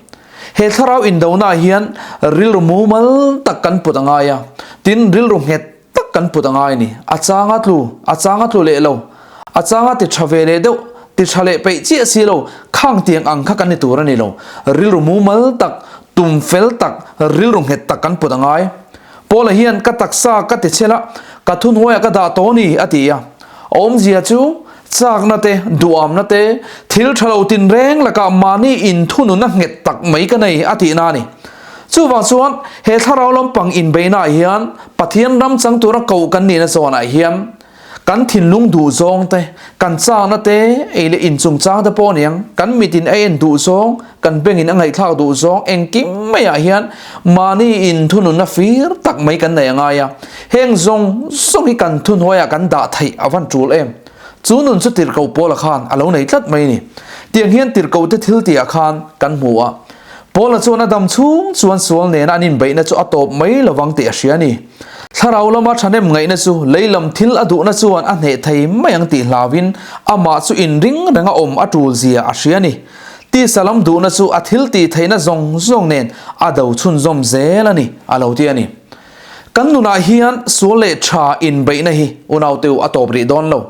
S1: He thlarau indonaah hian rilru mumal tak kan put a ngai a, tin rilru nghet tak kan put a ngai a ni. A chang a tlu, a chang a tlu leh lo, a chang a ti tha ve leh deuh, ti tha leh peih chiah si lo, khang tiang ang kha kan ni tur a ni lo. Rilru mumal tak, tum fel tak, rilru nghet tak kan put a ngai. Paula hian ka taksa ka ti chhel a, ka thuhnuaiah ka dah tawh a ni, a ti a. A awmzia chu, chakna te, duhamna te, thil tha lo tinreng lakah mahni inthununa nghet tak mai ka nei, a tihna a ni. Chuvang chuan he thlarau lampang inbeihnaah hian Pathian ram chang tura koh kan nihna zawnah hian kan thinlung duh zawng te, kan chakna te, ei leh in chungchang te pawh aniang, kan mitin a en duh zawng, kan bengin a ngaihthlak duh zawng engkim maiah hian mahni inthununna fir tak mai kan nei a ngai a. Heng zawng zawng hi kan thuhnuaiah kan dah theih a van tul em? Chu nun chu tirhkoh Paula khan a lo nei tlat mai a ni. Tiang hian tirhkohte thiltihah khan kan hmu a. Paula chuan a dam chhung chuan sual nena an inbeihna chu a tawp mai lovang tih a hria a ni. Thlarau lama thahnem ngaihna chu lei lam thil a duhna chuan a hneh thei mai ang tih hlauin amah chu inring renga awm a tul zia a hria a ni. Tisa lam duhna chu a thil tih theihna zawng zawng nen a do chhunzawm zel a ni, a lo ti a ni. Kan nunah hian sual leh tha inbeihna hi unaute u a tawp rih dawn lo.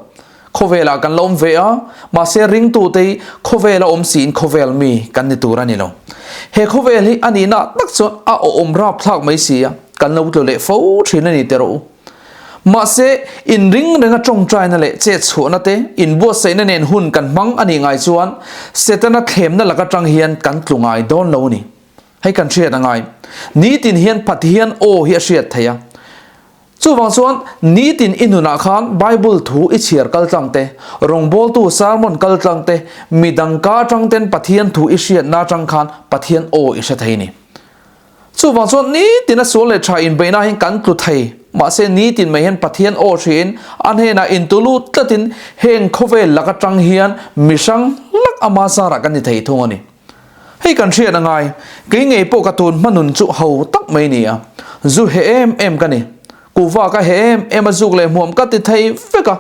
S1: Khawvelah kan la awm ve a, mahse ringtute hi khawvela awm siin khawvel mi kan ni tur a ni lo. He khawvel hi a nihna tak chuan a awm rapthlak mai si a, kan lo tlu leh fo thin a ni teh rawh u. Mahse, inring renga tawngtaina leh chet chhuahna te, inbuatsaihna nen hun kan hmang a nih ngai chuan Setana thlemna lak atang hian kan tlu ngai dawn lo a ni. Hei kan hriat a ngai. Nitin hian Pathian aw hi a hriat theih a. Chuvang chuan nitin i nunah khan Bible thu i chhiar kal tlang te, rawngbawltu sermon kal tlang te, midang ka atang ten Pathian thu i hriatna atang khan Pathian aw i hre thei ni. Chuvang chuan nitin a sual leh tha inbeihna hian kan tlu thei, mahse nitin mai hian Pathian aw hriain a hnenah intulut tlatin heng khawvel lak atang hian mihrang hlak ama zarah kan ni thei thung a ni. Hei kan hriat a ngai, kei ngei pawh ka tun hma nun chu ho tak mai ni a, zu he em em ka ni. Kuhva ka he em em a zuk leh hmuam ka ti thei vek a.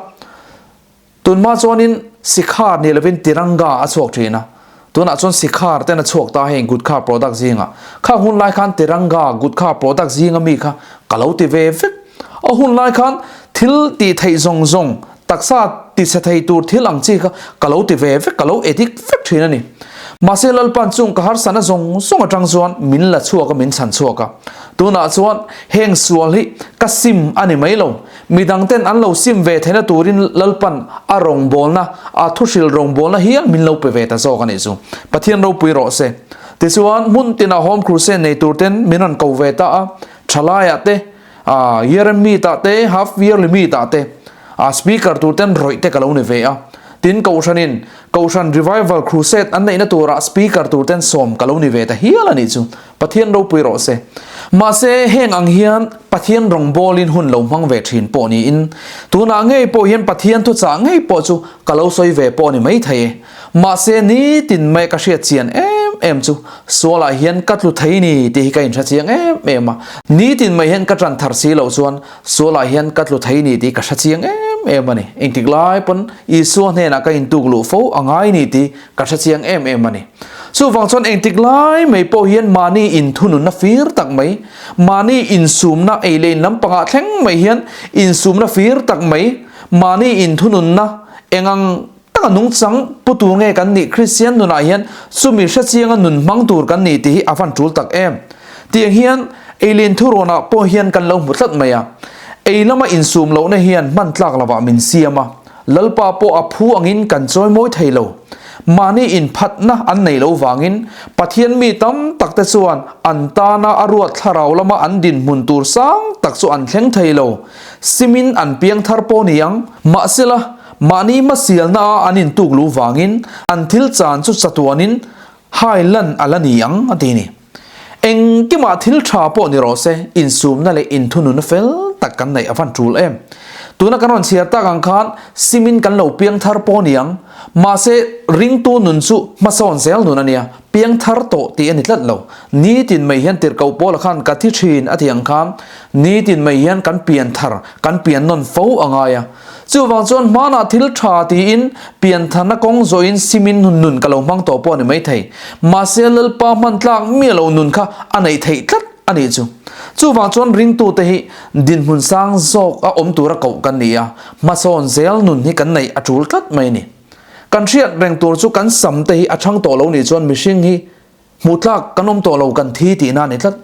S1: Tun hma chuanin Sikhar ni lovin Tiranga a chhuak thin a, tunah chuan Sikhar ten a chhuak ta heng Gutkha product zingah. Khang hun lai khan Tiranga Gutkha product zinga mi kha ka lo ti ve vek. A hun lai khan thil tih theih zawng zawng, taksa ti chhe thei tur thil ang chi kha ka lo ti ve vek, ka lo addict vek thin a ni. Mahse Lalpan chung ka harsatna zawng zawng atang chuan min la chhuak a, min chhan chhuak a. Tunah chuan heng sual hi ka sim a ni mai lo. Midang ten an lo sim ve theihna turin Lalpan a rawngbawlna, a thuhril rawngbawlna hial min lo pe ve ta zawk a nih chu. Pathian ropui rawh se. Tichuan, hmun tinah Home Crusade nei tur ten min rawn ko ve ta a, thalaiah te, year end meet ah te, half yearly meet ah te, speaker tur ten rawih te ka lo ni ve a. Tin, Kohhranin Kohhran Revival Crusade an neihna turah speaker tur ten sawm ka lo ni ve ta hial a nih chu. Pathian ropui rawh se. Mahse, heng ang hian Pathian rawngbawlin hun lo hmang ve thin pawh niin, tunah ngei pawh hian Pathian thuchah ngei pawh chu ka lo sawi ve pawh a ni maithei e. Mahse, nitin mai ka hriat chian em em chu sualah hian ka tlu thei ni tih hi ka inhre chiang em em a. Nitin mai hian ka tan thar si loh chuan sualah hian ka tlu thei ni tih ka hre chiang em em a ni. Engtik lai pawn Isua hnenah ka intuk luh fo a ngai ni tih Ka hre chiang em em a ni. Chuvang chuan engtik lai mai pawh hian mahni inthununna fir tak mai, mahni insumna ei leh in lampangah thleng mai hian insumna fir tak mai, mahni inthununna eng ang taka nungchang pu tur nge kan nih Kristian nunah hian chumi hre chianga nun hmang tur kan nih tih hi a van tul tak em. Tiang hian ei leh in thurawnah pawh hian kan lo hmu tlat mai a. Ei lama insum lohna hian hman tlak lovah min siam a. Lalpa pawh a phu angin kan chawimawi thei lo. Mahni inphatna an nei lo vangin Pathian mi tam takte chuan an tana a ruat thlarau lama an dinhmun tur sang tak chu an thleng thei lo. Simin an piang thar pawh ni ang. Mahsela, mahni hmasialna a an intuk lu vangin an thil chan chu chatuanin hai lan a la ni ang, a ti ni. Engkimah thil tha pawh ni rawh se, insumna leh inthununna fel tak kan neih a van tul em. Tuna kan rawn chhiar tak ang khan simin kan lo piang thar pawh ni ang. Mahse, ringtu nun chu hmasawn zel nun a nia, piang thar tawh tih a ni tlat lo. Nitin mai hian tirhkoh Paula khan ka thi thin a tih ang khan nitin mai hian kan pian thar, kan pian nawn fo a ngai a. Chuvang chuan hmanah thil tha tiin piantharna kawng zawhin simin nun ka lo hmang tawh pawh a ni maithei. Mahse Lalpa hman tlak miah lo nun kha a neih theih tlat a nih chu. Chuvang chuan ringtute hi dinhmun sang zawk a awm tura koh kan ni a, hmasawn zel nun hi kan neih a tul tlat mai a ni. Kan hriat reng tur chu kan sam te hi a chhang tawh lo nih chuan mihring hi hmuh tlak kan awm tawh lo kan thi tihna a ni tlat.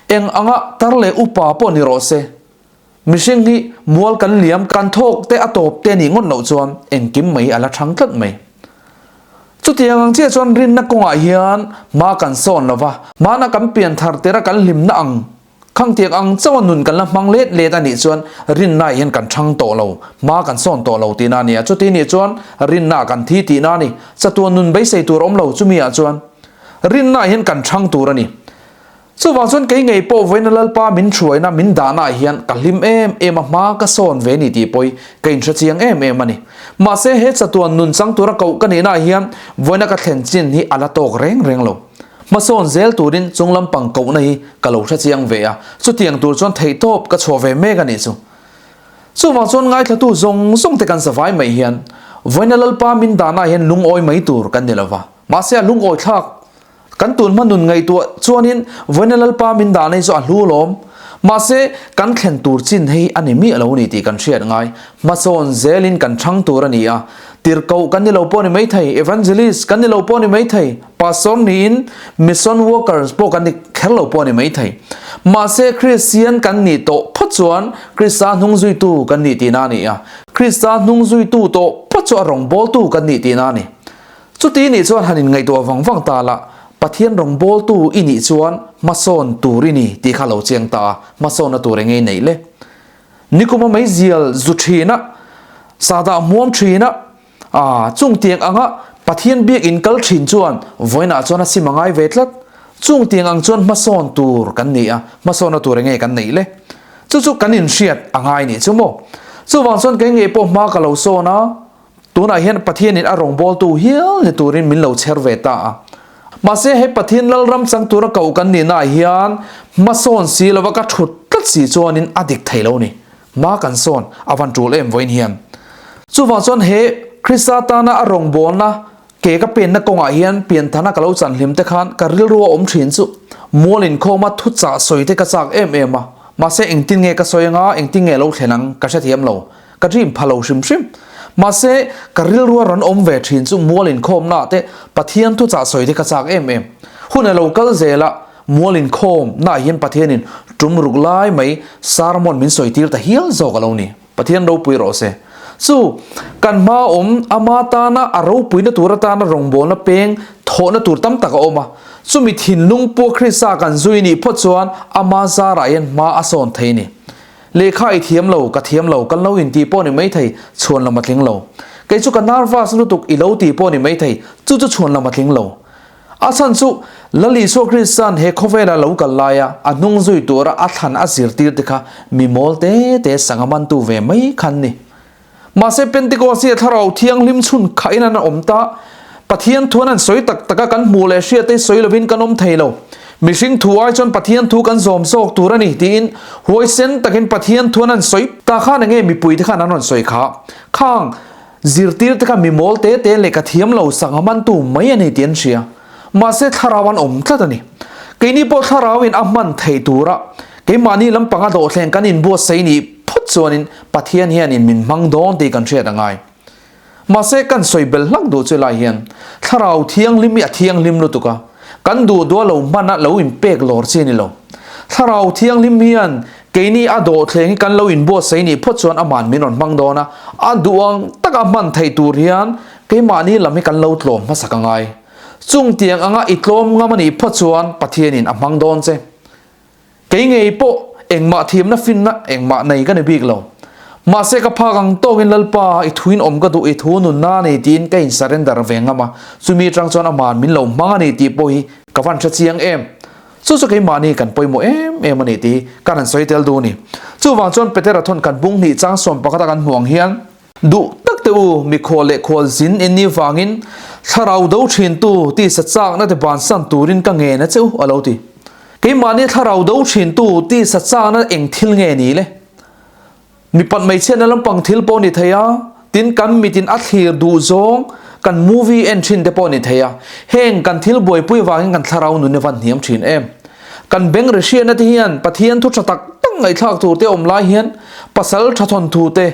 S1: Eng anga tar leh upa pawh ni rawh se. Mihring hi mual kan liam, kan thawk te a tawp te nih ngawt loh chuan engkim mai a la thang tlat mai. Chutiang ang chiah chuan rinna kawngah hian hma kan sawn lo va, hmana kan pian thar tira kan hlimna ang khangtiang ang chauha nun kan la hmang let let a nih chuan rinnaah hian kan thang tawh lo, hma kan sawn tawh lo tihna a ni a. Chuti nih chuan rinnaah kan thi tihna a ni. Chatuan nun beisei tur awm lo chumi ah chuan rinnaah hian kan thang tur a ni. Chuvang chuan kei ngei pawh vawiina Lalpa min hruaina min dahnaah hian ka hlim em em a, hma ka sawn ve ni tih pawhi ka inhre chiang em em a ni. Mahse he chatuan nun chang tura koh ka nihnaah hian vawiina ka thlen chin hi a la tawk reng reng lo. Hmasawn zel turin chung lampang kohna hi ka lo hre chiang ve a, chutiang tur chuan theihtawp ka chhuah ve mek a nih chu. Chuvang chuan ngaithlatu zawng zawng te kan zavai mai hian vawiina Lalpa min dahnaah hian lungawi mai tur kan ni lova, mahse a lungawi thlak Kan tun hma nun ngaihtuah chuanin vawiina Lalpa min dah nei chu a hlu lawm. Mahse, kan thlen tur chin hei a ni miah lo ni tih kan hriat ngai. Hmasawn zelin kan chhang tur a ni a. Tirhkoh kan ni lo pawh a ni maithei, evangelist kan ni lo pawh a ni maithei, pastor niin mission workers pawh kan ni kher lo pawh a ni maithei. Mahse, Kristian kan nih tawh phawt chuan Krista hnungzuitu kan nih tihna a ni a. Krista hnungzuitu tawh phawt chu a rawngbawltu kan nih tihna a ni. Chuti nih chuan han inngaihtuah vang vang ta la, Pathian rawngbawltu i nih chuan hmasawn tur i ni tih kha lo chiang ta a, hmasawnna tur eng nge i neih le? Nikuma meizial zu thin a, sahdah hmuam thin a, aa chung tiang anga Pathian biakinn kal thin chuan vawiinah chuan a sim a ngai ve tlat. Chung tiang ang chuan hmasawn tur kan ni a, hmasawnna tur eng nge kan neih le? Chu chu kan inhriat a ngai nih chu maw? Chuvang chuan kei ngei pawh hma ka lo sawn a, Tunah hian Pathianin a rawngbawltu hial ni turin min lo chher ve ta a. Mahse he Pathian Lalram chang tura koh kan nihnaah hian hmasawn si lova ka thut tlat si chuanin a dik thei lo ni. Hma kan sawn a van tul em vawiin hian. Chuvang chuan he. Krista tana a rawngbawlna ke ka penna kawngah hian pianthana ka lo chan hlim te khan ka rilru a awm thin chu mual inkhawma thuchah sawi te ka chak em em a, mahse engtin nge ka sawi anga engtin nge lo thlen ang ka hrethiam lo, ka dream pha lo hrim hrim. Mahse ka rilru a rawn awm ve thin chu mual inkhawmna ah te Pathian thuchah sawi te ka chak em em. Hun a lo kal zel a, mual inkhawmna ah hian Pathianin tum ruk lai mai sermon min sawi tir ta hial zawk a lo ni. Pathian ropui rawh se. Chu, kan hma awm ama tana a ropuina tur atana rawngbawlna peng thawhna tur tam tak a awm a. Chumi thinlung pua Krista kan zui nih phawt chuan ama zarah hian hma a sawn thei ni. Lehkha i thiam lo, ka thiam lo, kan lo intih pawh ni mai thei, chhuan lam a tling lo. Kei chu ka nervous lutuk i lo tih pawh ni mai thei, chu chu chhuan lam a tling lo. A chhan chu Lal Isua Krista'n he khawvela lo kal laia a hnung zui tura a thlan a zirtir te kha mi mawl te te sangha mantu ve mai khan ni. Mahse Pentecost hi a thlarau thianghlim chhun khahin an awm ta. Pathian thuan an sawi tak taka kan hmuh leh hriat te sawi lovin kan awm thei lo. Mihring thu ai chuan Pathian thu kan zawm zawk tur a ni tiin huaisen takin Pathian thuan an sawi ta khan enge mipui te khan an rawn sawi kha. Khang Zirtir te kha mi mawl te te leh ka thiam lo sangha mantu mai a ni tih an hria. Mahse thlarau an awm tlat a ni. Keini pawh thlarauin a hman theih tura keimahni lampanga dawhthleng kan inbuatsaih nih phawt chuanin Pathian hianin min hmang dawn tih kan hriat a ngai. Mahse kan sawi bel hlak duh chu lai hian thlarau thianghlim hi a thianghlim lutuk a, kan duh duha lo hmana lo inpek lawr chi a ni lo. Thlarau thianghlim hian Keini a dawhthleng hi kan lo inbuatsaih nih phawt chuan aman min rawn hmang dawn a, a duh ang taka hman theih tur hian keimahni lam hi kan lo tlawm hmasak a ngai. Chung tiang anga i tlawm ngam a nih phawt chuan Pathianin a hmang dawn che. Kei ngei pawh engmah thiamna finna engmah nei ka ni bik lo. Mahse ka phak ang tawkin Lalpa i thuin awm ka duh i thu nunna a ni tiin ka in surrender ve ngam a, chumi atang chuan aman min lo hmang a ni tih pawh hi ka van hre chiang em. Chu chu keimahni kan pawimawh em em a ni tih kan han sawi tel duh a ni. Chuvang chuan Petera thawn kan bung hnih chang sawm pakhata kan hmuh ang hian, Duh tak teh u, mikhual leh khual zin in nih vangin thlarau do thintu tisa chakna te bansan turin ka ngen a che u, a lo ti. Keimahni thlarau do thintu tisa chakna eng thil nge ni le? Mipat hmeichhiatna lampang thil pawh ni thei a, tin kan mitin a thlir duh zawng kan movie en thin te pawh ni thei a, heng kan thil buaipui vangin kan thlarau nun hi van hniam thin em. Kan beng ri hriatna te hian Pathian thu tha tak tak ngaihthlak tur te awm lai hian pasal tha thawn thu te,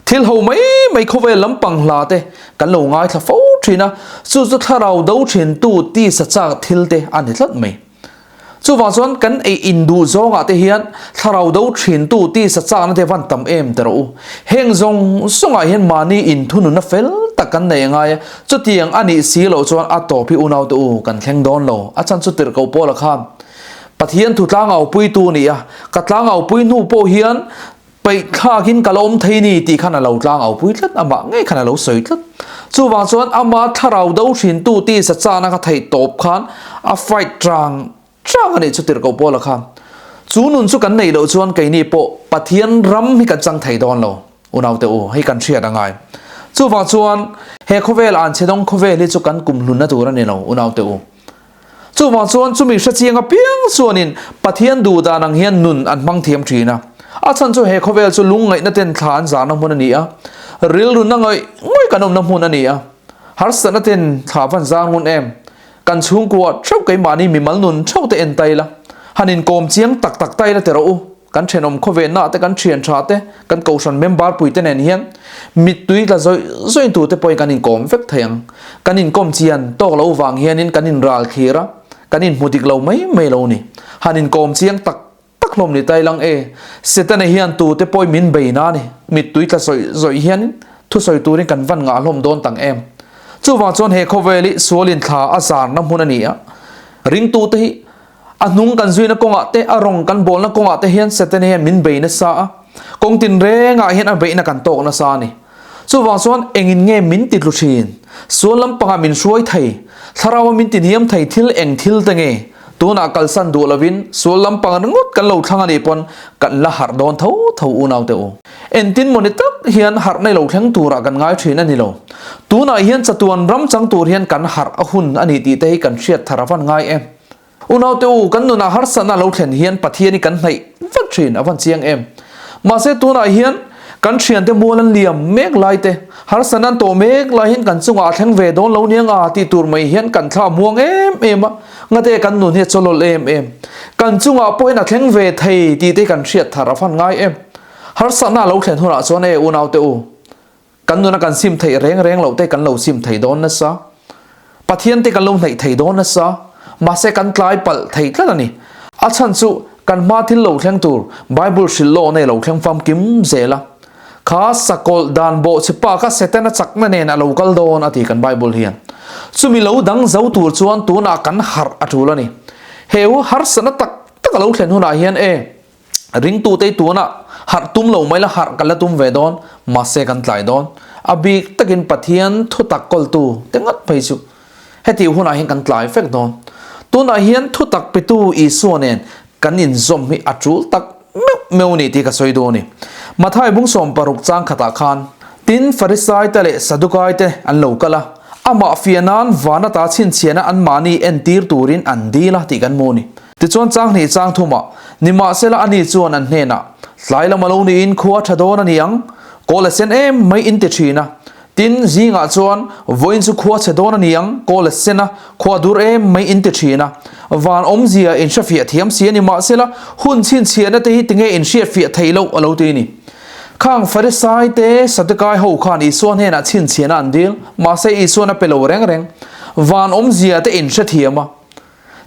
S1: thil ho mai mai khawvel lampang hla te kan lo ngaithla fo thin a, chu chu thlarau do thin tu tisa chak thil te a ni tlat mai. Chuvang chuan kan ei in duh zawngah te hian thlarau do thintu tisa chakna te van tam em ti rawh u. Heng zawng zawngah hian mahni inthununna fel tak kan nei angai a, chutiang a nih si loh chuan a tawp hi unaute u kan thleng dawn lo. A chhan chu tirhkoh Paula khan Pathian thu tlangaupuitu a ni a, ka tlangaupui hnu pawh hian Peih thlakin ka la awm thei ni tih khan a lo tlang au pui tlat, amah ngei khan a lo sawi tlat. Chuvang chuan ama thlarau do hrintu tisa chana ka theih tawp khan a fight chang chang a nih chu tirhkoh Paula khan. Chu nun chu kan neih loh chuan keini pawh Pathian ram hi kan chang thei dawn lo, unaute u, hei kan hriat a ngai. Chuvang chuan he khawvel anchhedawng khawvel hi chu kan kumhlunna tur a ni lo, unaute u. Chuvang chuan chumi hrechiang apiang chuanin Pathian duh dan ang hian nun an hmang thiam thin a. A chhan chu he khawvel chu lungngaihna ten thla an zarna hmun a ni a, rilruna ngawih ngawih kan awmna hmun a ni a. Harsatna ten thla van zar ngun em? Kan chhungkua theuh keimahni mimal nun theuh te en tai la, han inkawm chiang tak tak tai la ti rawh u. Kan thenawm khawvenna te, kan thian tha te, kan kohhran member pui te nen hian mittui tla zawih zawih tur te pawhin kan inkawm vek thei ang. Kan inkawm chian tawk lo vang hianin kan inral thlir a, kan inhmu dik lo mai mai lo ni. Han inkawm chiang tak tak hlawm ni tai lang e. Setana hian tu te pawhin min bei na ni. Mittui tla zawih zawih hianin thusawi turin kan van ngah hlawm dawn tang em. Chuvang chuan he khawvel hi sualin thla a zarna hmun a ni a, ringtute hi A hnung kan zuina kawngah te, a rawng kan bawlna kawngah te hian Setana hian min bei nasa a, kawng tinrengah hian a beihna kan tawk nasa a ni. Chuvang chuan engin nge min ti tlu thin? Sual lampangah min hruai thei, thlaraua min ti hniam thei thil eng thil te nge? Tunah kalsan duh lovin sual lampang ringawt kan lo thlang a nih pawn kan la harh dawn tho tho unaute u. Entin mawni tak hian harh nei lo thleng turah kan ngai thin a ni lo. Tunah hian chatuan ram chang tur hian kan harh a hun a ni tih te hi kan hriat thar a van ngai em. Unaute u, kan nunah harsatna lo thlen hian Pathian hi kan hnaih vat thin a van chiang em. Mahse tunah hian Kan thiante mual an liam mek lai te, harsatna an tawh mek lai hian kan chungah a thleng ve dawn lo nia nga tih tur mai hian kan thla muang em em a, ngate kan nun hi a chawlawlh em em. Kan chungah pawhin a thleng ve thei tih te kan hriat thar a fan ngai em. Harsatna a lo thlen hunah chuan e unaute u, Kan nuna kan sim theih reng reng loh te kan lo sim thei dawn nasa. Pathian te kan lo hnaih thei dawn nasa. Mahse kan tlai palh thei tlat a ni. A chhan chu kan hma thil lo thleng tur Bible hrilh lawh nei lo thleng famkim zel a. Kha sakawlh dan bawh chhe pa kha Setana chakna nen a lo kal dawn a ti kan Bible hian. Chumi lo dang zo tur chuan tunah kan harh a tul a ni. Heu harsatna tak tak a lo thlen hunah hian e. Ringtute tunah harh tum lo mai la harh kan la tum ve dawn, mahse kan tlai dawn. A bik takin Pathian thutak kawltu te ngat phei chu heti hunah hian kan tlai vek dawn. Tunah hian thutak petu Isua nen kan inzawm hi a tul tak meuh meuh ni tih ka sawi duh a ni. Mathai bung 16 chang khatah khan tin Farisai te leh Sadukai te an lo kal a, amah fiah nan van ata chhinchhiahna anmahni entir turin an dil a tih kan hmu a ni. Tichuan chang hnih chang thumah, nimahsela ani chuan an hnenah, Tlai lam a lo niin khua tha dawn a ni ang, kawl a sen em mai in ti thin a. Tin, zingah chuan, Vawiin chu khua chhe dawn a ni ang, kawl a sen a, khua dur em mai in ti thin a. Van awmzia in hrefiah thiam si a ni mahsela hun chhinchhiahna te hi tinge in hriatfiah theih loh a lo ti a ni. Khang Farisai te Sadukai ho khan Isua hnenah chhinchhiahna an dil, mahse Isuan a pe lo reng reng. Van awmzia te in hrethiam a.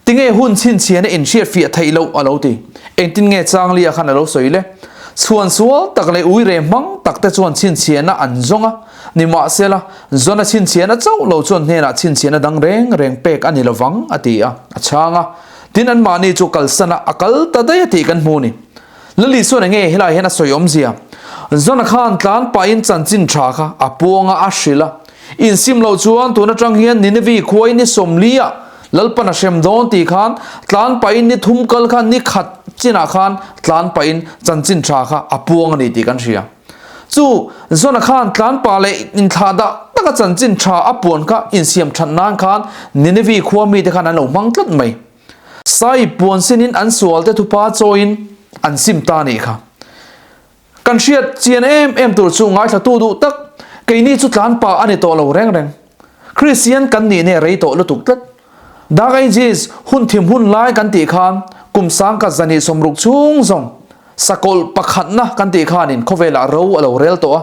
S1: Tinge hun chhinchhiahna in hriatfiah theih loh a lo ti. Engtin nge Changlia khan a lo sawi le? Chhuan sual tak leh uire hmang tak te chuan chhinchhiahna an zawng a, nimahsela, Zona chhinchhiahna chauh lo chuan hnenah chhinchhiahna dang reng reng pek a ni lovang a ti a, a chhang a. Tin anmahni chu kalsan a, a kal ta daih a tih kan hmu a ni. Lali chuan enge helai hian a sawi awmzia? Zona khan tlan pahin chanchin tha kha a puang a, a hrilh a. Insim loh chuan tun atang hian Ninevi khuai ni 40 ah Lalpan a hrem dawn tih khan tlan pahin ni thum kal khan ni khat chinah khan tlan pahin chanchin tha kha a puang a ni tih kan hria. Chu Zona khan tlan pah leh inthlah dah taka chanchin tha a puan kha insiam that nan khan Ninevi khua mite khan an lo hmang tlat mai. Sai puan sinin an sualte thupa chawiin an sim ta a nih kha. Kan hriat chian em em tur chu ngaithlatu duh tak, keini chu tlan pah a ni tawh lo reng reng. Kristian kan nih neh rei tawh lutuk tlat. Dark Ages, hun thim hun lai kan tih khan kum sangkhat zahnih 60 chhung zawng sakawlh pakhatna kan tih khanin khawvelah ro a lo rel tawh a.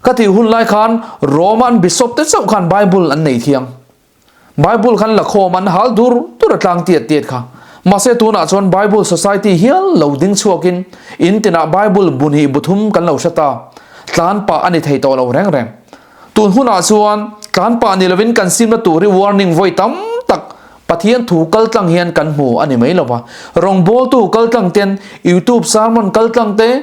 S1: Ka tih hun lai khan Rome-a an bishop te chauh khan Bible an nei thiang. Bible khan lakhawm an hal dur dur a tlang tiat tiat kha. Mahse tunah chuan Bible Society hial lo ding chhuakin in tinah Bible bu hnih bu thum kan lo hre ta. Tlan pah a ni thei tawh lo reng reng. Tun hunah chuan tlan pah ni lovin kan simna tur hi warning vawi tam tak Pathian thu kal tlang hian kan hmu a ni mai lova. Rawngbawltu kal tlang ten YouTube sermon kal tlang te,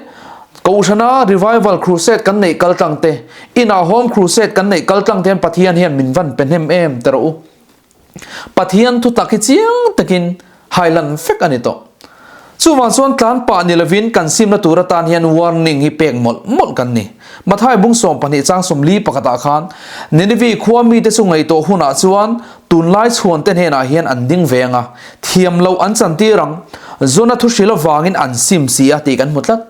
S1: Kohhrana Revival Crusade kan neih kal tlang te, Inah Home Crusade kan neih kal tlang te hian Pathian hian min van pe hnem em ti rawh u. Pathian thutak hi chiang takin hailan vek a ni tawh. Chuvang chuan tlan pah ni lovin kan simna tur atan hian warning hi pek mawlh mawlh kan ni. Mathai bung 12 chang 40 pakhatah khan Nineveh khua mite chu ngaihtuah hunah chuan tunlai chhuante hnenah hian an ding ve ang a, thiam loh an chantir ang, Zona thu hrilh avangin an sim si a tih kan hmu tlat.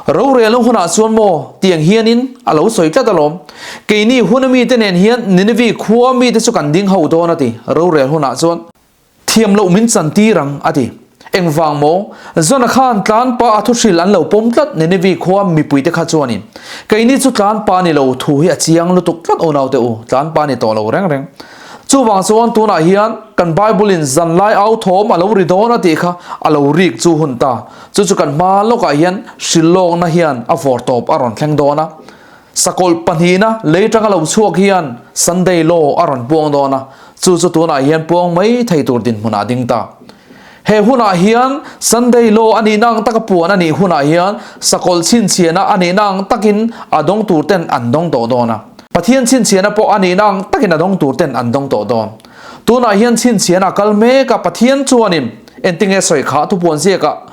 S1: Rorelna hunah chuan maw tiang hianin a lo sawi tlat alawm. Keini huna mite nen hian Nineveh khua mite chu kan ding ho dawn a ti, rorel hunah chuan. Thiam loh min chantir ang a ti. Engvang maw? Zona khan tlan pa a thu hrilh an lo pawm tlat Nineveh khua mipuite kha chuanin keini chu tlan pa ni lo thu hi a chiang lutuk tlat unaute u, tlan pa ni tawh lo reng reng. Chuvang chuan tunah hian kan Bible in zanlai au thawm a lo ri dawn a tih kha a lo rik chu hun ta. Chu chu kan hma lawkah hian hrilhlawkna hian a vawr tawp a rawn thleng dawn a. Sakawlh pahnihna lei tanga lo chhuak hian Sunday Law a rawn puang dawn a, chu chu tunah hian puang mai thei tur dinhmunah a ding ta. He hunah hian Sunday Law a nihna ang taka puan a nih hunah hian sakawlh chhinchhiahna a nihna ang takin a dawng tur ten an dawng tawh dawn a. Pathian chhinchhiahna pawh a nihna ang takin a dawng tur ten an dawng tawh dawn. Tunah hian chhinchhiahna a kal mek a, Pathian chuanin engtinge sawi kha thupuan ziakah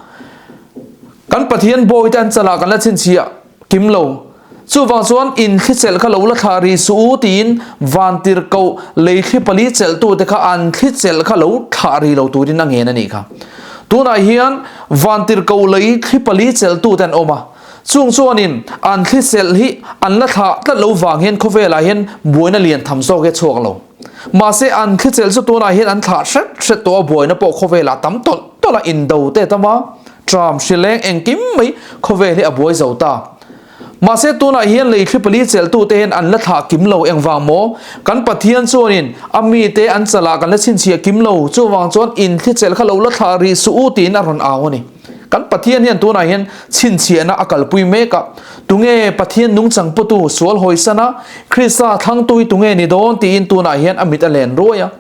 S1: kan Pathian bawite an chalah kan la chhinchhiah Kim lo. Chuvang chuan in thli chelh kha lo la thlah rih suh u tiin vantirhkoh lei thli pali chelhtute kha an thli chelh kha lo thlah rih lo turin a ngen a nih kha. Tunah hian vantirhkoh lei thli pali chelhtute an awm a. Chung chuanin an thliselh hi an la thlah tlat lo vang hian khawvelah hian buaina lian tham zawk hi a chhuak lo. Mahse an thlichelh chu tunah hian an thlah hret hret tawh a, buaina pawh khawvelah tam tawlh tawlh a, indo te tam a, tram hrileng engkim mai khawvel hi a buai zo ta. Mahse tunah hian lei thli pali chelhtute hian an la thlah kim lo engvang maw? Kan Pathian chuanin a mite an chalah kan la chhinchhiah kim lo, chuvang chuan in thlichelh kha lo la thlah rih suh u tiin a rawn au a ni. Kan Pathian hian tunah hian chhinchhiahna a kalpui mek a, tunge Pathian nungchang putu sual hawisana Krista thlangtu hi tunge ni dawn tiin tunah hian a mit a len ruai a.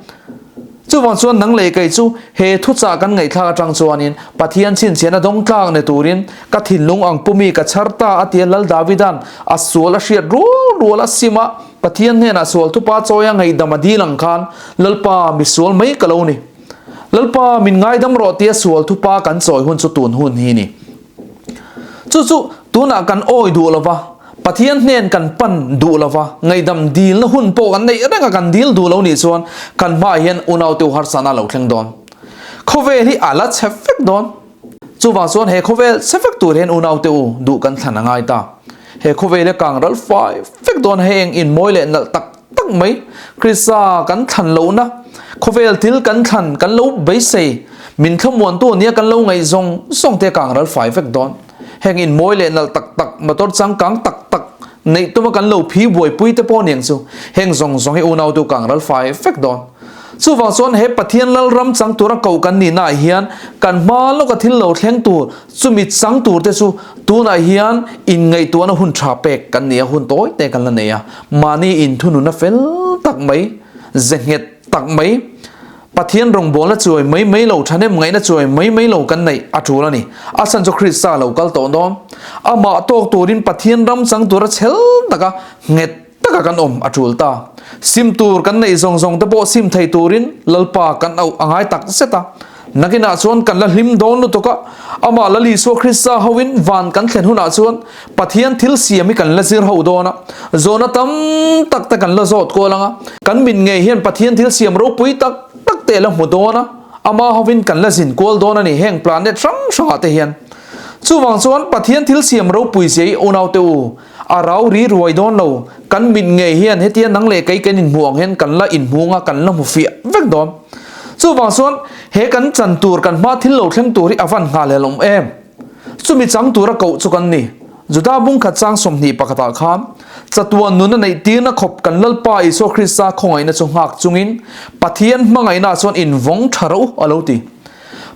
S1: Chuvang chuan nang leh kei chu he thuchah kan ngaihthlak atang chuanin Pathian chhinchhiahna dawng tlak ni turin ka thinlung ang pumi ka chhar ta a tia Lal Davida'n a sual a hriat rual rual a sim a, Pathian hnenah sual thupa chawia ngaihdam a dil ang khan Lalpa misual mai ka lo ni. Lalpa min ngaidam rawh tia sual thupa kan chawi hun chu tun hun hi ni. Chu chu tunah kan awi duh lova, Pathian hnen kan pan duh lova, ngaihdam dilna hun pawh kan neih reng a kan dil duh lo nih chuan kan hmaah hian unaute u harsana a lo thleng dawn. Khawvel hi a la chhe vek dawn. Chuvang chuan he khawvel chhe vek tur hian unaute u duh kan thlan a ngai ta. He khawvel hi kang ral fai vek dawn heng inmawi leh nalh tak tak mai. Krista kan thlan lohna, khawvel thil kan thlan kan lo beisei, min thlamuantu ania kan lo ngaih zawng zawng te kang ral fai vek dawn. Heng inmawi leh nalh tak tak, motor changkang tak tak neih tuma kan lo phi buaipui te pawh niang chu heng zawng zawng hi unautu kang ral fai vek dawn. Chuvang chuan he Pathian Lalram chang tura koh kan nihnaah hian kan hma lawka thil lo thleng tur, chumi chang tur te chu tunah hian inngaihtuahna hun tha pek kan ni a, hun tawi te kan la nei a, mahni inthununa fel tak mai, ze nghet tak mai, Pathian rawngbawlna chuai mai mai lo, thahnem ngaihna chuai mai mai lo kan neih a tul a ni. A chhan chu Krista lo kal tawh dawn. Amah tawk turin Pathian ram chang tura chhel taka nghet taka kan awm a tul ta. Sim tur kan neih zawng zawng te pawh sim thei turin Lalpa kan auh a ngai tak zet a. Nakinah chuan kan la hlim dawn lutuk a, amah Lal Isua Krista hoin van kan thlen hunah chuan Pathian thil siam hi kan la zir ho dawn a, zawhna tam tak te kan la zawt kual ang a, kan mit ngei hian Pathian thil siam ropui tak tak te la hmu dawn a, amah hovin kan la zin kual dawn a ni heng planet hrang hrangah te hian. Chuvang chuan Pathian thil siam ropui zia hi unaute u, A rau ri ruai dawn lo, kan mit ngei hian hetia nang leh kei kan inhmuh ang hian kan la inhmung a, kan la hmu fiah vek dawn. Chuvang chuan he kan chan tur, kan hma thil lo thleng tur hi a van nghahhlel awm em? Chumi chang tura koh chu kan ni. Juda bungkhat chang 21 ah khan, Chatuan nuna neih tirna khawp kan Lalpa Isua Krista khawngaihna chu nghak chungin Pathian hmangaihnaah chuan invawng tha rawh u a lo ti.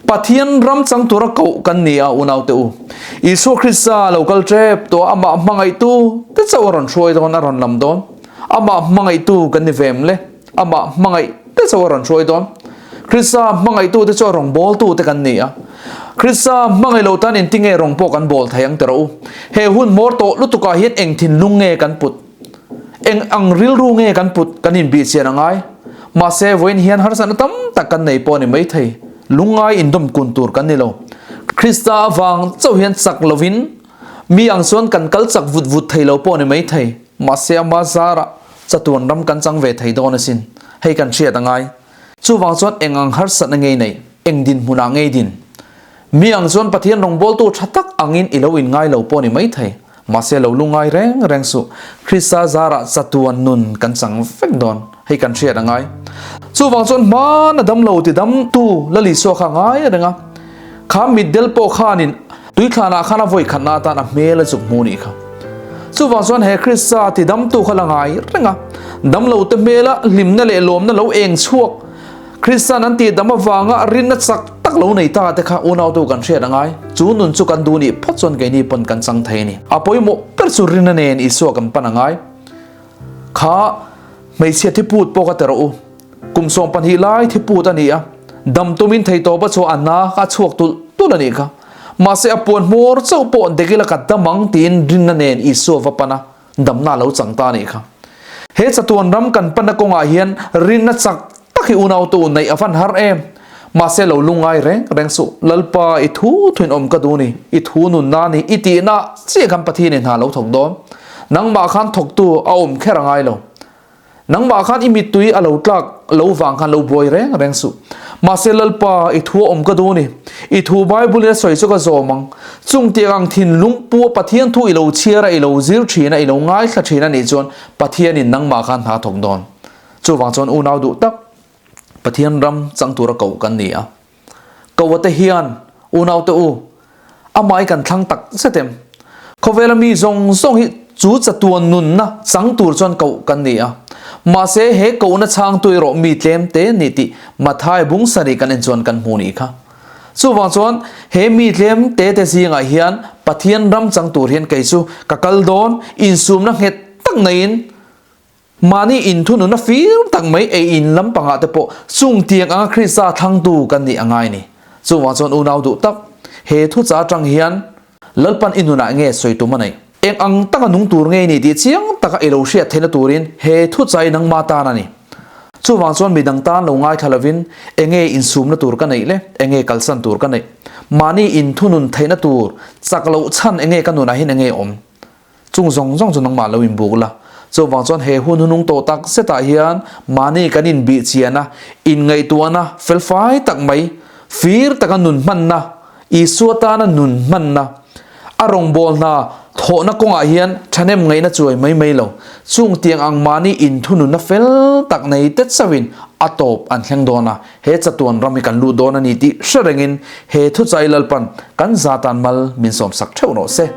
S1: Pathian ram chang tura koh kan ni a unaute u. Isua Krista lo kal tep tawh a, amah hmangaihtu te chauh a rawn hruai dawn, a rawn lam dawn. Amah hmangaihtu kan ni ve em le? Amah hmangaih te chauh a rawn hruai dawn. Krista hmangaihtu te chu a rawn bawltu te kan ni a. Krista hmangaih lo tan engtinge rawng pawh kan bawl thei ang ti rawh u. He hun hmawr tawh lutukah hian eng thinlung nge kan put? Eng ang rilru nge kan put kan inbihchian a ngai. Mahse, vawiin hian harsatna tam tak kan nei pawh a ni maithei. Lungngai indawm kun tur kan ni lo. Krista avang chauh hian chak lovin mi ang chuan kan kal chak vut vut thei lo pawh a ni maithei. Mahse, ama zarah chatuan ram kan chang ve thei dawn asin. Hei kan hriat a ngai. Chuvang chuan eng ang harsatna ngei neih, eng dinhmunah ngei din? Mi ang chuan Pathian rawngbawltu tha tak angin i lo inngai lo pawh a ni maithei. Mahse lo lungngai reng reng suh, Krista zarah chatuan nun kan chang vek dawn, hei kan hriat a ngai. Chuvang chuan hmana dam lo ti dam tu Lal Isua kha ngai reng a, kha mitdel pawh khanin tuithlanah khan a vawi khatna atan a hmel a zuk hmu nih kha. Chuvang chuan he Krista ti dam tu kha la ngai reng a, dam lo te hmela hlimna leh lawmna lo eng chhuak, Kristian an tih dam avanga rinna chak tak lo nei ta te kha unautu kan hriat a ngai. Chu nun chu kan duh nih phawt chuan keini pawn kan chang thei a ni. A pawimawh ber chu rinna nen Isua kan pan a ngai. Kha hmeichhia thiput pawh ka ti rawh u. Kum 12 lai thiput a ni a, dam tumin theitawp a chhuah a na a chhuak tulh tulh a nih kha. Mahse a puan hmawr chauh pawh dek ila ka dam ang tiin rinna nen Isua va pan a. Damna lo chang ta a nih kha. He chatuan ram kan panna kawngah hian rinna chak tak hi unautu neih a van har em. Mahse lo lungngai reng reng suh, Lalpa i thu thuin awm ka duh ni, i thu nunna ni, i tihna chiah khan Pathianin hna lo thawk dawn. Nangmah khan thawktu a awm kher a ngai lo. Nangmah khan i mittui a lo tlak lo vang khan lo buai reng reng suh. Mahse Lalpa, i thu a awm ka duh a ni. I thu Bible-in a sawi chu ka zawm ang. Chung tiang ang thinlung pu a Pathian thu i lo chhiar a, i lo zir thin a, i lo ngaithla thin a nih chuan Pathianin nangmah khan hna thawk dawn. Chuvang chuan unau duh tak Pathian ram chang tura koh kan ni a. Koh te hian unaute u, amah hi kan thlang tak zet em? Khawvela mi zawng zawng hi chu chatuan nunna chang tur chuan koh kan ni a. Mahse he kohna chhangtu erawh mi tlem te ni tih Mathai bung sarih kan en chuan kan hmu nih kha. Chuvang chuan he mi tlem te te zingah hian Pathian ram chang tur hian kei chu ka kal dawn insumna nghet tak neiin Mahni inthununa fir tak mai ei in lampangah te pawh chung tiang anga Krista thlangtu kan nih a ngai ni. Chuvang chuan unau duh tak, he thucha atang hian Lalpan i nunah nge sawi tum a neih? Eng ang taka nung tur nge i nih tih chiang taka i lo hriat theihna turin he thucha i nangma tan a ni. Chuvang chuan midang tan lo ngaithla lovin enge insumna tur ka neih le, enge kalsan tur ka neih? Mahni inthunun theihna tur chak loh chhan enge ka nunah hian enge awm? Chung zawng zawng chu nangmah lo inbuk la. Chuvang chuan he hun hunung tawh tak zetah hian mahni kan inbih chian a, inngaihtuahna felfai tak mai, fir taka nun hmanna, Isua tana nun hmanna, a rawngbâwl hna thawhna kawngah hian ṭhahnem ngaihna chuai mai mai lo. Chung tiang ang mahni inthununna fel tak nei te chauhin a tawp an thleng dawn a, he chatuan ram hi kan lut dawn a ni tih hre rengin he thuchai Lalpan kan za tan mal min sawmsak ṭheuh rawh se.